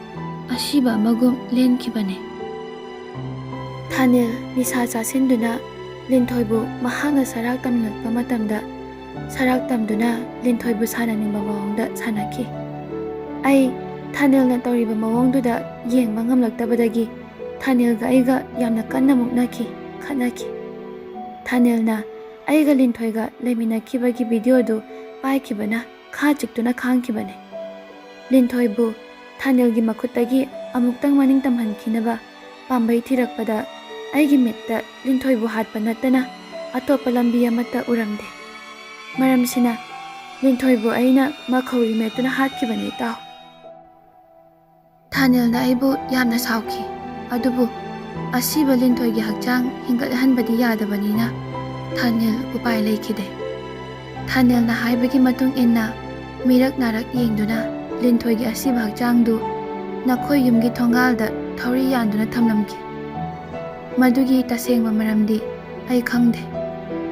ꯑꯁꯤꯕ ꯑꯃꯒꯨꯝ ꯂꯦꯟꯈꯤꯕꯅꯤ꯫ ꯊꯥꯅꯤꯜ ꯅꯤꯁꯥ ꯆꯥꯁꯤꯟꯗꯨꯅ ꯂꯤꯟꯊꯣꯏꯕꯨ ꯃꯍꯥꯛꯅ ꯁꯔꯥꯛ ꯇꯝꯂꯛꯄ ꯃꯇꯝꯗ ꯁꯔꯥꯛ ꯇꯝꯗꯨꯅ ꯂꯤꯟꯊꯣꯏꯕꯨ ꯁꯥꯟꯅꯅꯤꯡꯕ ꯃꯑꯣꯡꯗ ꯁꯥꯟꯅꯈꯤ꯫ ꯑꯩ ꯊꯥꯅꯤꯜꯅ ꯇꯧꯔꯤꯕ ꯃꯑꯣꯡꯗꯨꯗ ꯌꯦꯡꯕ ꯉꯝꯂꯛꯇꯕꯗꯒꯤ ꯊꯥꯅꯤꯜꯒ ꯑꯩꯒ ꯌꯥꯝꯅ ꯀꯟꯅ ꯃꯨꯛꯅꯈꯤ, ꯈꯠꯅꯈꯤ꯫ ꯊꯥꯅꯤꯜꯅ ꯑꯩꯒ ꯂꯤꯟꯊꯣꯏꯒ ꯂꯩꯃꯤꯟꯅꯈꯤꯕꯒꯤ ꯚꯤꯗꯤꯑꯣꯗꯨ ꯄꯥꯏꯈꯤꯕꯅ ꯈꯥ ꯆꯤꯛꯇꯨꯅ ꯈꯥꯡꯈꯤꯕꯅꯤ꯫ ꯂꯤꯟꯊꯣꯏꯕꯨ ꯊꯥꯅꯤꯜꯒꯤ ꯃꯈꯨꯠꯇꯒꯤ ꯑꯃꯨꯛꯇꯪ ꯃꯅꯤꯡ ꯇꯝꯍꯟꯈꯤꯅꯕ ꯄꯥꯝꯕꯩ ꯊꯤꯔꯛꯄꯗ ꯑꯩꯒꯤ ꯃꯤꯠꯇ ꯂꯤꯟꯊꯣꯏꯕꯨ ꯍꯥꯠꯄ ꯅꯠꯇꯅ ꯑꯇꯣꯞꯄ ꯂꯝꯕꯤ ꯑꯃꯠꯇ ꯎꯔꯝꯗꯦ꯫ ꯃꯔꯝꯁꯤꯅ ꯂꯤꯟꯊꯣꯏꯕꯨ ꯑꯩꯅ ꯃꯈꯧꯔꯤ ꯃꯦꯠꯇꯨꯅ ꯍꯥꯠꯈꯤꯕꯅꯤ, ꯏꯇꯥꯎ꯫ ꯊꯥꯅꯤꯜꯅ ꯑꯩꯕꯨ ꯌꯥꯝꯅ ꯁꯥꯎꯈꯤ꯫ ꯑꯗꯨꯕꯨ ꯑꯁꯤꯕ ꯂꯤꯟꯊꯣꯏꯒꯤ ꯍꯛꯆꯥꯡ ꯍꯤꯡꯒꯠꯍꯟꯕꯗꯤ ꯌꯥꯗꯕꯅꯤꯅ ꯊꯥꯅꯤꯜ ꯎꯄꯥꯏ ꯂꯩꯈꯤꯗꯦ꯫ ꯊꯥꯅꯤꯜꯅ ꯍꯥꯏꯕꯒꯤ ꯃꯇꯨꯡ ꯏꯟꯅ ꯃꯤꯔꯛ ꯅꯥꯔꯛ ꯌꯦꯡꯗꯨꯅ ꯂꯤꯟꯊꯣꯏꯒꯤ ꯑꯁꯤꯕ ꯍꯛꯆꯥꯡꯗꯨ ꯅꯈꯣꯏ ꯌꯨꯝꯒꯤ ꯊꯣꯡꯒꯥꯜꯗ ꯊꯧꯔꯤ ꯌꯥꯟꯗꯨꯅ ꯊꯝꯂꯝꯈꯤ꯫ ꯃꯗꯨꯒꯤ ꯇꯁꯦꯡꯕ ꯃꯔꯝꯗꯤ ꯑꯩ ꯈꯪꯗꯦ꯫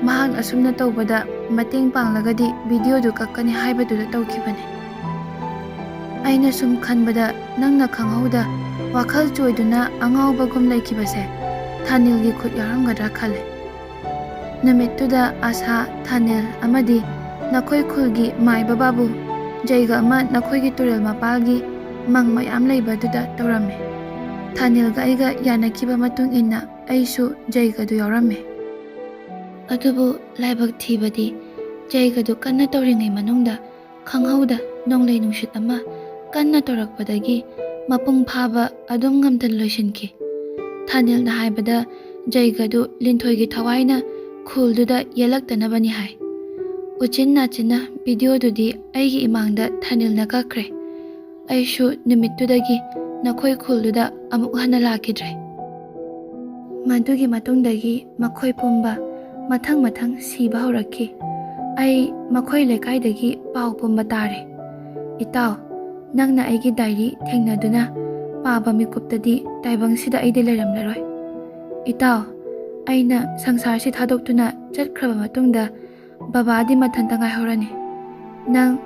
ꯃꯍꯥꯛꯅ ꯑꯁꯨꯝꯅ ꯇꯧꯕꯗ ꯃꯇꯦꯡ ꯄꯥꯡꯂꯒꯗꯤ ꯚꯤꯗꯤꯑꯣꯗꯨ ꯀꯛꯀꯅꯤ ꯍꯥꯏꯕꯗꯨꯗ ꯇꯧꯈꯤꯕꯅꯤ꯫ ꯑꯩꯅ ꯁꯨꯝ ꯈꯟꯕꯗ ꯅꯪꯅ ꯈꯪꯍꯧꯗ ꯋꯥꯈꯜ ꯆꯣꯏꯗꯨꯅ ꯑꯉꯥꯎꯕꯒꯨꯝ ꯂꯩꯈꯤꯕꯁꯦ ꯊꯥꯅꯤꯜꯒꯤ ꯈꯨꯠ ꯌꯥꯎꯔꯝꯒꯗ꯭ꯔꯥ ꯈꯜꯂꯦ꯫ ꯅꯨꯃꯤꯠꯇꯨꯗ ꯑꯁꯥ, ꯊꯥꯅꯤꯜ ꯑꯃꯗꯤ ꯅꯈꯣꯏ ꯈꯨꯜꯒꯤ ꯃꯥꯏꯕ ꯕꯥꯕꯨ ꯖꯩꯒ ꯑꯃ ꯅꯈꯣꯏꯒꯤ ꯇꯨꯔꯦꯜ ꯃꯄꯥꯜꯒꯤ ꯃꯪ ꯃꯌꯥꯝ ꯂꯩꯕꯗꯨꯗ ꯇꯧꯔꯝꯃꯤ꯫ ꯊꯥꯅꯤꯜꯒ ꯑꯩꯒ ꯌꯥꯅꯈꯤꯕ ꯃꯇꯨꯡ ꯏꯟꯅ ꯑꯩꯁꯨ ꯖꯩꯒꯗꯨ ꯌꯥꯎꯔꯝꯃꯤ꯫ ꯑꯗꯨꯕꯨ ꯂꯥꯏꯕꯛ ꯊꯤꯕꯗꯤ ꯖꯩꯒꯗꯨ ꯀꯟꯅ ꯇꯧꯔꯤꯉꯩ ꯃꯅꯨꯡꯗ ꯈꯪꯍꯧꯗ ꯅꯣꯡꯂꯩ ꯅꯨꯡꯁꯤꯠ ꯑꯃ ꯀꯟꯅ ꯇꯧꯔꯛꯄꯗꯒꯤ ꯃꯄꯨꯡ ꯐꯥꯕ ꯑꯗꯨꯝ ꯉꯝꯗꯅ ꯂꯣꯏꯁꯤꯟꯈꯤ꯫ ꯊꯥꯅꯤꯜꯅ ꯍꯥꯏꯕꯗ ꯖꯩꯒꯗꯨ ꯂꯤꯟꯊꯣꯏꯒꯤ ꯊꯋꯥꯏꯅ ꯈꯨꯜꯗꯨꯗ ꯌꯦꯜꯂꯛꯇꯅꯕꯅꯤ ꯍꯥꯏ꯫ ꯎꯆꯤꯟ ꯅꯥꯆꯤꯟꯅ ꯚꯤꯗꯤꯑꯣꯗꯨꯗꯤ ꯑꯩꯒꯤ ꯏꯃꯥꯡꯗ ꯊꯥꯅꯤꯜꯅ ꯀꯛꯈ꯭ꯔꯦ꯫ ꯑꯩꯁꯨ ꯅꯨꯃꯤꯠꯇꯨꯗꯒꯤ ꯅꯈꯣꯏ ꯈꯨꯜꯗꯨꯗ ꯑꯃꯨꯛ ꯍꯟꯅ ꯂꯥꯛꯈꯤꯗ꯭ꯔꯦ꯫ ꯃꯗꯨꯒꯤ ꯃꯇꯨꯡꯗꯒꯤ ꯃꯈꯣꯏ ꯄꯨꯝꯕ ꯃꯊꯪ ꯃꯊꯪ ꯁꯤꯕ ꯍꯧꯔꯛꯈꯤ꯫ ꯑꯩ ꯃꯈꯣꯏ ꯂꯩꯀꯥꯏꯗꯒꯤ ꯄꯥꯎ ꯄꯨꯝꯕ ꯇꯥꯔꯦ꯫ ꯏꯇꯥꯎ, ꯅꯪꯅ ꯑꯩꯒꯤ ꯗꯥꯏꯔꯤ ꯊꯦꯡꯅꯗꯨꯅ ꯄꯥꯕ ꯃꯤꯀꯨꯞꯇꯗꯤ ꯇꯥꯏꯕꯪꯁꯤꯗ ꯑꯩꯗꯤ ꯂꯩꯔꯝꯂꯔꯣꯏ꯫ ꯏꯇꯥꯎ, ꯑꯩꯅ ꯁꯪꯁꯥꯔꯁꯤ ꯊꯥꯗꯣꯛꯇꯨꯅ ꯆꯠꯈ꯭ꯔꯕ ꯃꯇꯨꯡꯗ ꯕꯕꯥꯗꯤ ꯃꯊꯟꯇ ꯉꯥꯏꯍꯧꯔꯅꯤ꯫ ꯅꯪ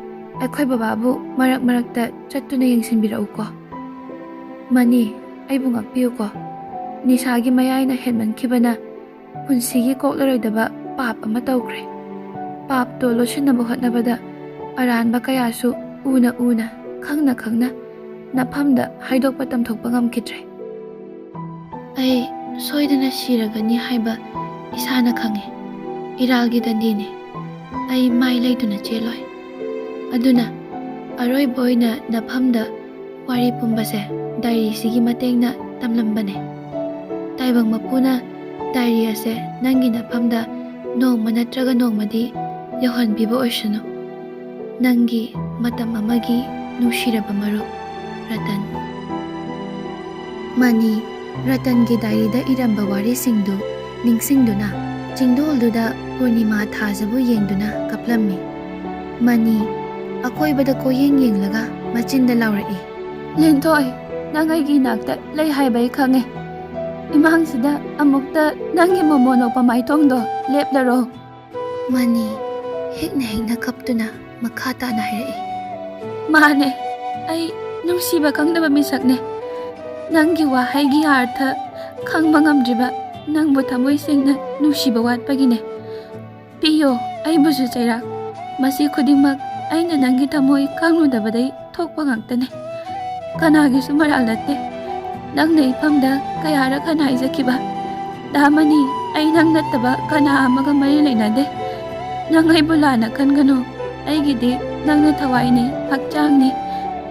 ꯑꯩꯈꯣꯏ ꯕꯕꯥꯕꯨ ꯃꯔꯛ ꯃꯔꯛꯇ ꯆꯠꯇꯨꯅ ꯌꯦꯡꯁꯤꯟꯕꯤꯔꯛꯎꯀꯣ꯫ ꯃꯅꯤ, ꯑꯩꯕꯨ ꯉꯥꯛꯄꯤꯌꯨꯀꯣ꯫ ꯅꯤꯁꯥꯒꯤ ꯃꯌꯥꯏꯅ ꯍꯦꯟꯃꯟꯈꯤꯕꯅ ꯄꯨꯟꯁꯤꯒꯤ ꯀꯣꯛꯂꯔꯣꯏꯗꯕ ꯄꯥꯞ ꯑꯃ ꯇꯧꯈ꯭ꯔꯦ꯫ ꯄꯥꯞꯇꯣ ꯂꯣꯠꯁꯤꯟꯅꯕ ꯍꯣꯠꯅꯕꯗ ꯑꯔꯥꯟꯕ ꯀꯌꯥꯁꯨ ꯎꯅ ꯎꯅ, ꯈꯪꯅ ꯈꯪꯅ ꯅꯐꯝꯗ ꯍꯥꯏꯗꯣꯛꯄ ꯇꯝꯊꯣꯛꯄ ꯉꯝꯈꯤꯗ꯭ꯔꯦ꯫ ꯑꯩ ꯁꯣꯏꯗꯅ ꯁꯤꯔꯒꯅꯤ ꯍꯥꯏꯕ ꯏꯁꯥꯅ ꯈꯪꯉꯤ꯫ ꯏꯔꯥꯜꯒꯤ ꯗꯟꯗꯤꯅꯤ꯫ ꯑꯩ ꯃꯥꯏ ꯂꯩꯇꯨꯅ ꯆꯦꯜꯂꯣꯏ꯫ ꯑꯗꯨꯅ ꯑꯔꯣꯏꯕ ꯑꯣꯏꯅ ꯅꯐꯝꯗ ꯋꯥꯔꯤ ꯄꯨꯝꯕꯁꯦ ꯗꯥꯏꯔꯤꯁꯤꯒꯤ ꯃꯇꯦꯡꯅ ꯇꯝꯂꯝꯕꯅꯦ꯫ ꯇꯥꯏꯕꯪ ꯃꯄꯨꯅ ꯗꯥꯏꯔꯤ ꯑꯁꯦ ꯅꯪꯒꯤ ꯅꯐꯝꯗ ꯅꯣꯡꯃ ꯅꯠꯇ꯭ꯔꯒ ꯅꯣꯡꯃꯗꯤ ꯌꯧꯍꯟꯕꯤꯕ ꯑꯣꯏꯁꯅꯨ꯫ ꯅꯪꯒꯤ ꯃꯇꯝ ꯑꯃꯒꯤ ꯅꯨꯡꯁꯤꯔꯕ ꯃꯔꯨꯞ, ꯔꯇꯟ꯫ ꯃꯅꯤ, ꯔꯇꯟꯒꯤ ꯗꯥꯏꯔꯤꯗ ꯏꯔꯝꯕ ꯋꯥꯔꯤꯁꯤꯡꯗꯨ ꯅꯤꯡꯁꯤꯡꯗꯨꯅ ꯆꯤꯡꯗꯣꯜꯗꯨꯗ ꯄꯨꯔꯅꯤꯃꯥ ꯊꯥꯖꯕꯨ ꯌꯦꯡꯗꯨꯅ ꯀꯞꯂꯝꯃꯤ꯫ ꯃꯅꯤ ꯑꯀꯣꯏꯕꯗ ꯀꯣꯏꯌꯦꯡ ꯌꯦꯡꯂꯒ ꯃꯆꯤꯟꯗ ꯂꯥꯎꯔꯛꯏ, "ꯂꯤꯟꯊꯣꯏ, ꯅꯪ ꯑꯩꯒꯤ ꯏꯅꯥꯛꯇ ꯂꯩ ꯍꯥꯏꯕ ꯑꯩ ꯈꯪꯉꯦ꯫ ꯏꯃꯥꯡꯁꯤꯗ ꯑꯃꯨꯛꯇ ꯅꯪꯒꯤ ꯃꯣꯃꯣꯟ ꯑꯣꯛꯄ ꯃꯥꯏꯊꯣꯡꯗꯣ ꯂꯦꯞꯂꯔꯣ꯫" ꯃꯅꯤ ꯍꯤꯛꯅ ꯍꯤꯛꯅ ꯀꯞꯇꯨꯅ ꯃꯈꯥ ꯇꯥꯅ ꯍꯥꯏꯔꯛꯏ, "ꯃꯥꯅꯦ, ꯑꯩ ꯅꯨꯡꯁꯤꯕ ꯈꯪꯗꯕ ꯃꯤꯁꯛꯅꯦ꯫ ꯅꯪꯒꯤ ꯋꯥꯍꯩꯒꯤ ꯑꯥꯔꯊ ꯈꯪꯕ ꯉꯝꯗ꯭ꯔꯤꯕ ꯅꯪꯕꯨ ꯊꯃꯣꯏ ꯁꯦꯡꯅ ꯅꯨꯡꯁꯤꯕ ꯋꯥꯠꯄꯒꯤꯅꯦ꯫ ꯄꯤꯌꯣ ꯑꯩꯕꯨꯁꯨ ꯆꯩꯔꯥꯛ꯫ ꯃꯁꯤ ꯈꯨꯗꯤꯡꯃꯛ ꯑꯩꯅ ꯅꯪꯒꯤ ꯊꯃꯣꯏ ꯈꯪꯂꯨꯗꯕꯗꯩ ꯊꯣꯛꯄ ꯉꯥꯛꯇꯅꯦ꯫ ꯀꯅꯥꯒꯤꯁꯨ ꯃꯔꯥꯜ ꯅꯠꯇꯦ꯫ ꯅꯪꯅ ꯏꯐꯝꯗ ꯀꯌꯥꯔꯛ ꯍꯟꯅ ꯍꯥꯏꯖꯈꯤꯕ, ꯗꯥ ꯃꯅꯤ, ꯑꯩ ꯅꯪ ꯅꯠꯇꯕ ꯀꯅꯥ ꯑꯃꯒ ꯃꯔꯤ ꯂꯩꯅꯗꯦ꯫ ꯅꯪ ꯑꯩꯕꯨ ꯂꯥꯟꯅ ꯈꯟꯒꯅꯨ꯫ ꯑꯩꯒꯤꯗꯤ ꯅꯪꯅ ꯊꯋꯥꯏꯅꯤ, ꯍꯛꯆꯥꯡꯅꯤ,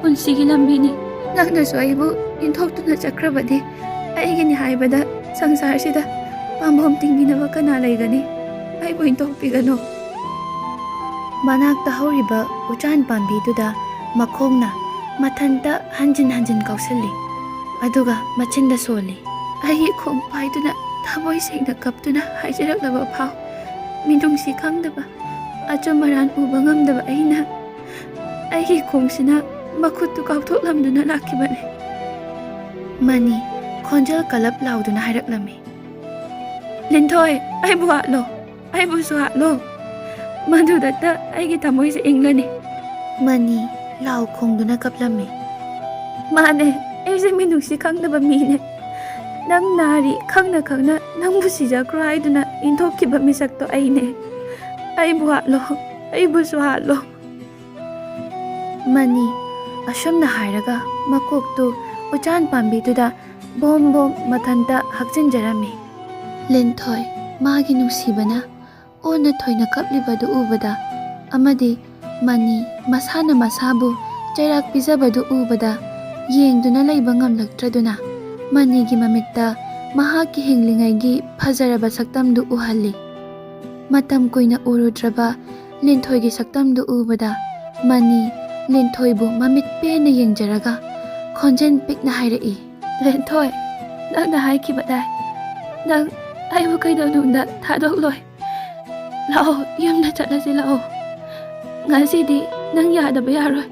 ꯄꯨꯟꯁꯤꯒꯤ ꯂꯝꯕꯤꯅꯤ꯫ ꯅꯪꯅꯁꯨ ꯑꯩꯕꯨ ꯏꯟꯊꯣꯛꯇꯨꯅ ꯆꯠꯈ꯭ꯔꯕꯗꯤ ꯑꯩꯒꯤꯅꯤ ꯍꯥꯏꯕꯗ ꯁꯪꯁꯥꯔꯁꯤꯗ ꯄꯥꯝꯕꯣꯝ ꯇꯤꯡꯕꯤꯅꯕ ꯀꯅꯥ ꯂꯩꯒꯅꯤ? ꯑꯩꯕꯨ ꯏꯟꯊꯣꯛꯄꯤꯒꯅꯨ꯫" ꯃꯅꯥꯛꯇ ꯍꯧꯔꯤꯕ ꯎꯆꯥꯟ ꯄꯥꯝꯕꯤꯗꯨꯗ ꯃꯈꯣꯡꯅ ꯃꯊꯟꯇ ꯍꯟꯖꯤꯟ ꯍꯟꯖꯤꯟ ꯀꯥꯎꯁꯜꯂꯤ꯫ ꯑꯗꯨꯒ ꯃꯆꯤꯟꯗ ꯁꯣꯜꯂꯤ, "ꯑꯩꯒꯤ ꯈꯣꯡ ꯄꯥꯏꯗꯨꯅ ꯊꯃꯣꯏ ꯁꯦꯡꯅ ꯀꯞꯇꯨꯅ ꯍꯥꯏꯖꯔꯛꯂꯕ ꯐꯥꯎ, ꯃꯤꯅꯨꯡꯁꯤ ꯈꯪꯗꯕ, ꯑꯆꯨꯝ ꯑꯔꯥꯟ ꯎꯕ ꯉꯝꯗꯕ ꯑꯩꯅ ꯑꯩꯒꯤ ꯈꯣꯡꯁꯤꯅ ꯃꯈꯨꯠꯇꯨ ꯀꯥꯎꯊꯣꯛꯂꯝꯗꯨꯅ ꯂꯥꯛꯈꯤꯕꯅꯤ꯫" ꯃꯅꯤ ꯈꯣꯟꯖꯦꯜ ꯀꯜꯂꯞ ꯂꯥꯎꯗꯨꯅ ꯍꯥꯏꯔꯛꯂꯝꯃꯤ, "ꯂꯤꯟꯊꯣꯏ, ꯑꯩꯕꯨ ꯍꯥꯠꯂꯣ, ꯑꯩꯕꯨꯁꯨ ꯍꯥꯠꯂꯣ꯫ ꯃꯗꯨꯗꯇ ꯑꯩꯒꯤ ꯊꯃꯣꯏꯁꯦ ꯏꯪꯂꯅꯤ꯫" ꯃꯅꯤ ꯂꯥꯎ ꯈꯣꯡꯗꯨꯅ ꯀꯞꯂꯝꯃꯤ, "ꯃꯥꯅꯦ, ꯑꯩꯁꯦ ꯃꯤꯅꯨꯡꯁꯤ ꯈꯪꯗꯕ ꯃꯤꯅꯦ꯫ ꯅꯪ ꯅꯥꯔꯤ ꯈꯪꯅ ꯈꯪꯅ ꯅꯪꯕꯨ ꯁꯤꯖꯈ꯭ꯔꯣ ꯍꯥꯏꯗꯨꯅ ꯏꯟꯊꯣꯛꯈꯤꯕ ꯃꯤꯁꯛꯇꯣ ꯑꯩꯅꯦ꯫ ꯑꯩꯕꯨ ꯍꯥꯠꯂꯣ, ꯑꯩꯕꯨꯁꯨ ꯍꯥꯠꯂꯣ꯫" ꯃꯅꯤ ꯑꯁꯨꯝꯅ ꯍꯥꯏꯔꯒ ꯃꯀꯣꯛꯇꯨ ꯎꯆꯥꯟ ꯄꯥꯝꯕꯤꯗꯨꯗ ꯕꯣꯝ ꯕꯣꯝ ꯃꯊꯟꯇ ꯍꯛꯆꯤꯟꯖꯔꯝꯃꯤ꯫ ꯂꯤꯟꯊꯣꯏ ꯃꯥꯒꯤ ꯅꯨꯡꯁꯤꯕꯅ ꯑꯣꯟꯅ ꯊꯣꯏꯅ ꯀꯞꯂꯤꯕꯗꯨ ꯎꯕꯗ ꯑꯃꯗꯤ ꯃꯅꯤ ꯃꯁꯥꯅ ꯃꯁꯥꯕꯨ ꯆꯩꯔꯥꯛ ꯄꯤꯖꯕꯗꯨ ꯎꯕꯗ ꯌꯦꯡꯗꯨꯅ ꯂꯩꯕ ꯉꯝꯂꯛꯇ꯭ꯔꯗꯨꯅ ꯃꯅꯤꯒꯤ ꯃꯃꯤꯠꯇ ꯃꯍꯥꯛꯀꯤ ꯍꯤꯡꯂꯤꯉꯩꯒꯤ ꯐꯖꯔꯕ ꯁꯛꯇꯝꯗꯨ ꯎꯍꯜꯂꯤ꯫ ꯃꯇꯝ ꯀꯨꯏꯅ ꯎꯔꯨꯗ꯭ꯔꯕ ꯂꯤꯟꯊꯣꯏꯒꯤ ꯁꯛꯇꯝꯗꯨ ꯎꯕꯗ ꯃꯅꯤ ꯂꯤꯟꯊꯣꯏꯕꯨ ꯃꯃꯤꯠ ꯄꯦꯟꯅ ꯌꯦꯡꯖꯔꯒ ꯈꯣꯟꯖꯦꯜ ꯄꯤꯛꯅ ꯍꯥꯏꯔꯛꯏ, "ꯂꯤꯟꯊꯣꯏ, ꯅꯪꯅ ꯍꯥꯏꯈꯤꯕꯗꯥꯏ ꯅꯪ ꯑꯩꯕꯨ ꯀꯩꯗꯧꯅꯨꯡꯗ ꯊꯥꯗꯣꯛꯂꯣꯏ꯫ ꯂꯥꯛꯑꯣ, ꯌꯨꯝꯗ ꯆꯠꯂꯁꯤ ꯂꯥꯛꯑꯣ꯫ ꯉꯁꯤꯗꯤ ꯅꯪ ꯌꯥꯗꯕ ꯌꯥꯔꯣꯏ꯫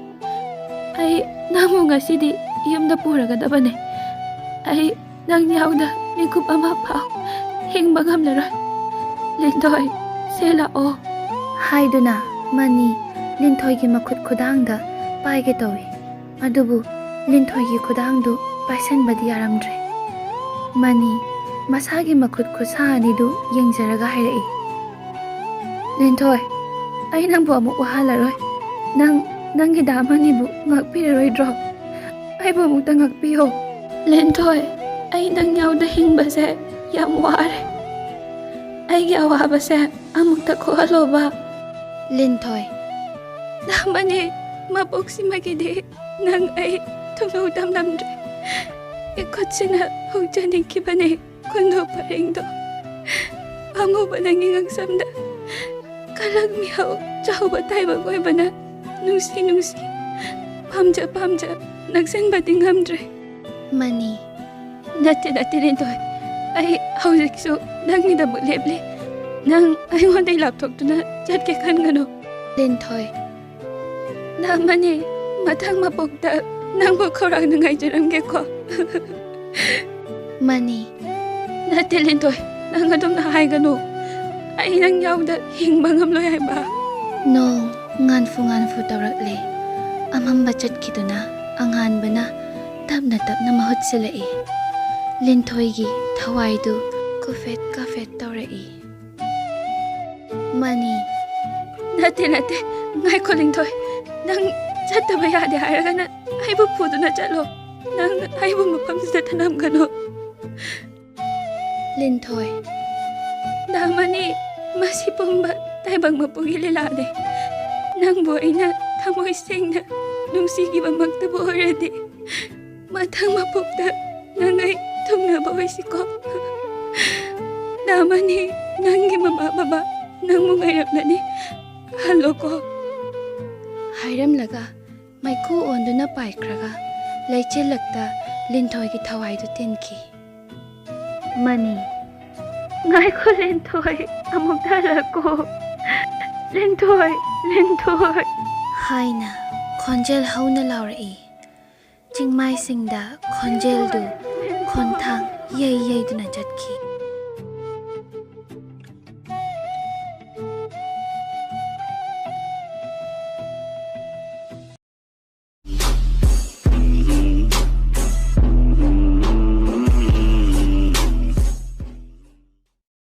ꯑꯩ ꯅꯪꯕꯨ ꯉꯁꯤꯗꯤ ꯌꯨꯝꯗ ꯄꯨꯔꯒꯗꯕꯅꯦ꯫ ꯑꯩ ꯅꯪ ꯌꯥꯎꯗ ꯃꯤꯀꯨꯞ ꯑꯃ ꯐꯥꯎ ꯍꯤꯡꯕ ꯉꯝꯂꯔꯣꯏ꯫ ꯂꯤꯟꯊꯣꯏ, ꯁꯦ ꯂꯥꯛꯑꯣ꯫ ꯍꯥꯏꯗꯨꯅ ꯃꯅꯤ ꯂꯤꯟꯊꯣꯏꯒꯤ ꯃꯈꯨꯠ ꯈꯨꯗꯥꯡꯗ ꯄꯥꯏꯒꯦ ꯇꯧꯏ꯫ ꯑꯗꯨꯕꯨ ꯂꯤꯟꯊꯣꯏꯒꯤ ꯈꯨꯗꯥꯡꯗꯨ ꯄꯥꯏꯁꯟꯕꯗꯤ ꯌꯥꯔꯝꯗ꯭ꯔꯦ꯫ ꯃꯅꯤ ꯃꯁꯥꯒꯤ ꯃꯈꯨꯠ ꯈꯨꯠꯁꯥ ꯑꯅꯤꯗꯨ ꯌꯦꯡꯖꯔꯒ ꯍꯥꯏꯔꯛꯏ, "ꯂꯤꯟꯊꯣꯏ, ꯑꯩ ꯅꯪꯕꯨ ꯑꯃꯨꯛ ꯋꯥꯍꯜꯂꯔꯣꯏ꯫ ꯅꯪ ꯅꯪꯒꯤ ꯗꯥ ꯃꯅꯤꯕꯨ ꯉꯥꯛꯄꯤꯔꯔꯣꯏꯗ꯭ꯔꯣ? ꯑꯩꯕꯨ ꯑꯃꯨꯛꯇ ꯉꯥꯛꯄꯤꯌꯣ꯫" "ꯂꯤꯟꯊꯣꯏ, ꯑꯩ ꯅꯪ ꯌꯥꯎꯗ ꯍꯤꯡꯕꯁꯦ ꯌꯥꯝ ꯋꯥꯔꯦ꯫ ꯑꯩꯒꯤ ꯑꯋꯥꯕꯁꯦ ꯑꯃꯨꯛꯇ ꯀꯣꯛꯍꯜꯂꯣꯕ꯫" "ꯂꯤꯟꯊꯣꯏ, ꯗꯥ ꯃꯅꯤ ꯃꯄꯣꯛꯁꯤꯃꯒꯤꯗꯤ ꯅꯪ ꯑꯩ ꯊꯨꯡꯅꯧ ꯇꯝꯂꯝꯗ꯭ꯔꯦ꯫ ꯏꯈꯨꯠꯁꯤꯅ ꯍꯧꯖꯅꯤꯡꯈꯤꯕꯅꯦ ꯈꯨꯟꯗꯣ ꯄꯔꯦꯡꯗꯣ꯫ ꯄꯥꯝꯃꯨꯕ ꯅꯪꯒꯤ ꯉꯛꯁꯝꯗ ꯀꯂꯛ ꯃꯤꯍꯧ ꯆꯥꯎꯕ ꯇꯥꯏꯕꯪ ꯑꯣꯏꯕꯅ ꯅꯨꯡꯁꯤ ꯅꯨꯡꯁꯤ, ꯄꯥꯝꯖ ꯄꯥꯝꯖ ꯅꯛꯁꯟꯕꯗꯤ ꯉꯝꯗ꯭ꯔꯦ꯫" "ꯃꯅꯤ, ꯅꯠꯇꯦ, ꯅꯠꯇꯦ, ꯂꯤꯟꯊꯣꯏ꯫ ꯑꯩ ꯍꯧꯖꯤꯛꯁꯨ ꯅꯪꯒꯤꯗꯃꯛ ꯂꯦꯞꯂꯤ꯫ ꯅꯪ ꯑꯩꯉꯣꯟꯗꯒꯤ ꯂꯥꯞꯊꯣꯛꯇꯨꯅ ꯆꯠꯀꯦ ꯈꯟꯒꯅꯨ꯫" "ꯂꯤꯟꯊꯣꯏ꯫" "ꯗꯥ ꯃꯅꯤ, ꯃꯊꯪ ꯃꯄꯣꯛꯇ ꯅꯪꯕꯨ ꯈꯧꯔꯥꯡꯅ ꯉꯥꯏꯖꯔꯝꯒꯦꯀꯣ꯫" "ꯃꯅꯤ꯫" "ꯅꯠꯇꯦ, ꯂꯤꯟꯊꯣꯏ, ꯅꯪ ꯑꯗꯨꯝꯅ ꯍꯥꯏꯒꯅꯨ꯫ ꯑꯩ ꯅꯪ ꯌꯥꯎꯗ ꯍꯤꯡꯕ ꯉꯝꯂꯣꯏ ꯍꯥꯏꯕ꯫" ꯅꯣꯡ ꯉꯥꯟꯐꯨ ꯉꯥꯟꯐꯨ ꯇꯧꯔꯛꯂꯦ꯫ ꯑꯃꯝꯕ ꯆꯠꯈꯤꯗꯨꯅ ꯑꯉꯥꯟꯕꯅ ꯇꯞꯅ ꯇꯞꯅ ꯃꯍꯨꯠ ꯁꯤꯜꯂꯛꯏ꯫ ꯂꯤꯟꯊꯣꯏꯒꯤ ꯊꯋꯥꯏꯗꯨ ꯀꯨꯐꯦꯠ ꯀꯥꯐꯦꯠ ꯇꯧꯔꯛꯏ꯫ "ꯃꯅꯤ꯫" "ꯅꯠꯇꯦ, ꯅꯠꯇꯦ, ꯉꯥꯏꯈꯣ ꯂꯤꯟꯊꯣꯏ꯫ ꯅꯪ ꯆꯠꯇꯕ ꯌꯥꯗꯦ ꯍꯥꯏꯔꯒꯅ ꯑꯩꯕꯨ ꯄꯨꯗꯨꯅ ꯆꯠꯂꯣ꯫ ꯅꯪ ꯑꯩꯕꯨ ꯃꯐꯝꯁꯤꯗ ꯊꯅꯝꯒꯅꯨ꯫" "ꯂꯤꯟꯊꯣꯏ꯫" "ꯗꯥ ꯃꯅꯤ, ꯃꯁꯤ ꯄꯨꯝꯕ ꯇꯥꯏꯕꯪ ꯃꯄꯨꯒꯤ ꯂꯤꯂꯥꯅꯦ꯫ ꯅꯪꯕꯨ ꯑꯩꯅ ꯊꯃꯣꯏ ꯁꯦꯡꯅ ꯅꯨꯡꯁꯤꯈꯤꯕꯃꯛꯇꯕꯨ ꯑꯣꯏꯔꯗꯤ, ꯃꯊꯪ ꯃꯄꯣꯛꯇ ꯅꯪ ꯑꯩ ꯊꯨꯡꯅꯕ ꯑꯣꯏꯁꯤꯀꯣ꯫ ꯗꯥ ꯃꯅꯤ, ꯅꯪꯒꯤ ꯃꯃꯥ ꯕꯕꯥ ꯅꯪꯕꯨ ꯉꯥꯏꯔꯝꯂꯅꯤ꯫ ꯍꯜꯂꯣꯀꯣ꯫" ꯍꯥꯏꯔꯝꯂꯒ ꯃꯩꯈꯨ ꯑꯣꯟꯗꯨꯅ ꯄꯥꯏꯈ꯭ꯔꯒ ꯂꯩꯆꯤꯜꯂꯛꯇ ꯂꯤꯟꯊꯣꯏꯒꯤ ꯊꯋꯥꯏꯗꯨ ꯇꯤꯟꯈꯤ꯫ "ꯃꯅꯤ꯫" "ꯉꯥꯏꯈꯣ ꯂꯦꯟꯊꯣꯏ, ꯑꯃꯨꯛꯇ ꯍꯜꯂꯛꯈꯣ꯫ ꯂꯦꯟꯊꯣꯏ, ꯂꯦꯟꯊꯣꯏ!" ꯍꯥꯏꯅ ꯈꯣꯟꯖꯦꯜ ꯍꯧꯅ ꯂꯥꯎꯔꯛꯏ꯫ ꯆꯤꯡꯃꯥꯏꯁꯤꯡꯗ ꯈꯣꯟꯖꯦꯜꯗꯨ ꯈꯣꯟꯊꯥꯡ ꯌꯩ ꯌꯩꯗꯨꯅ ꯆꯠꯈꯤ꯫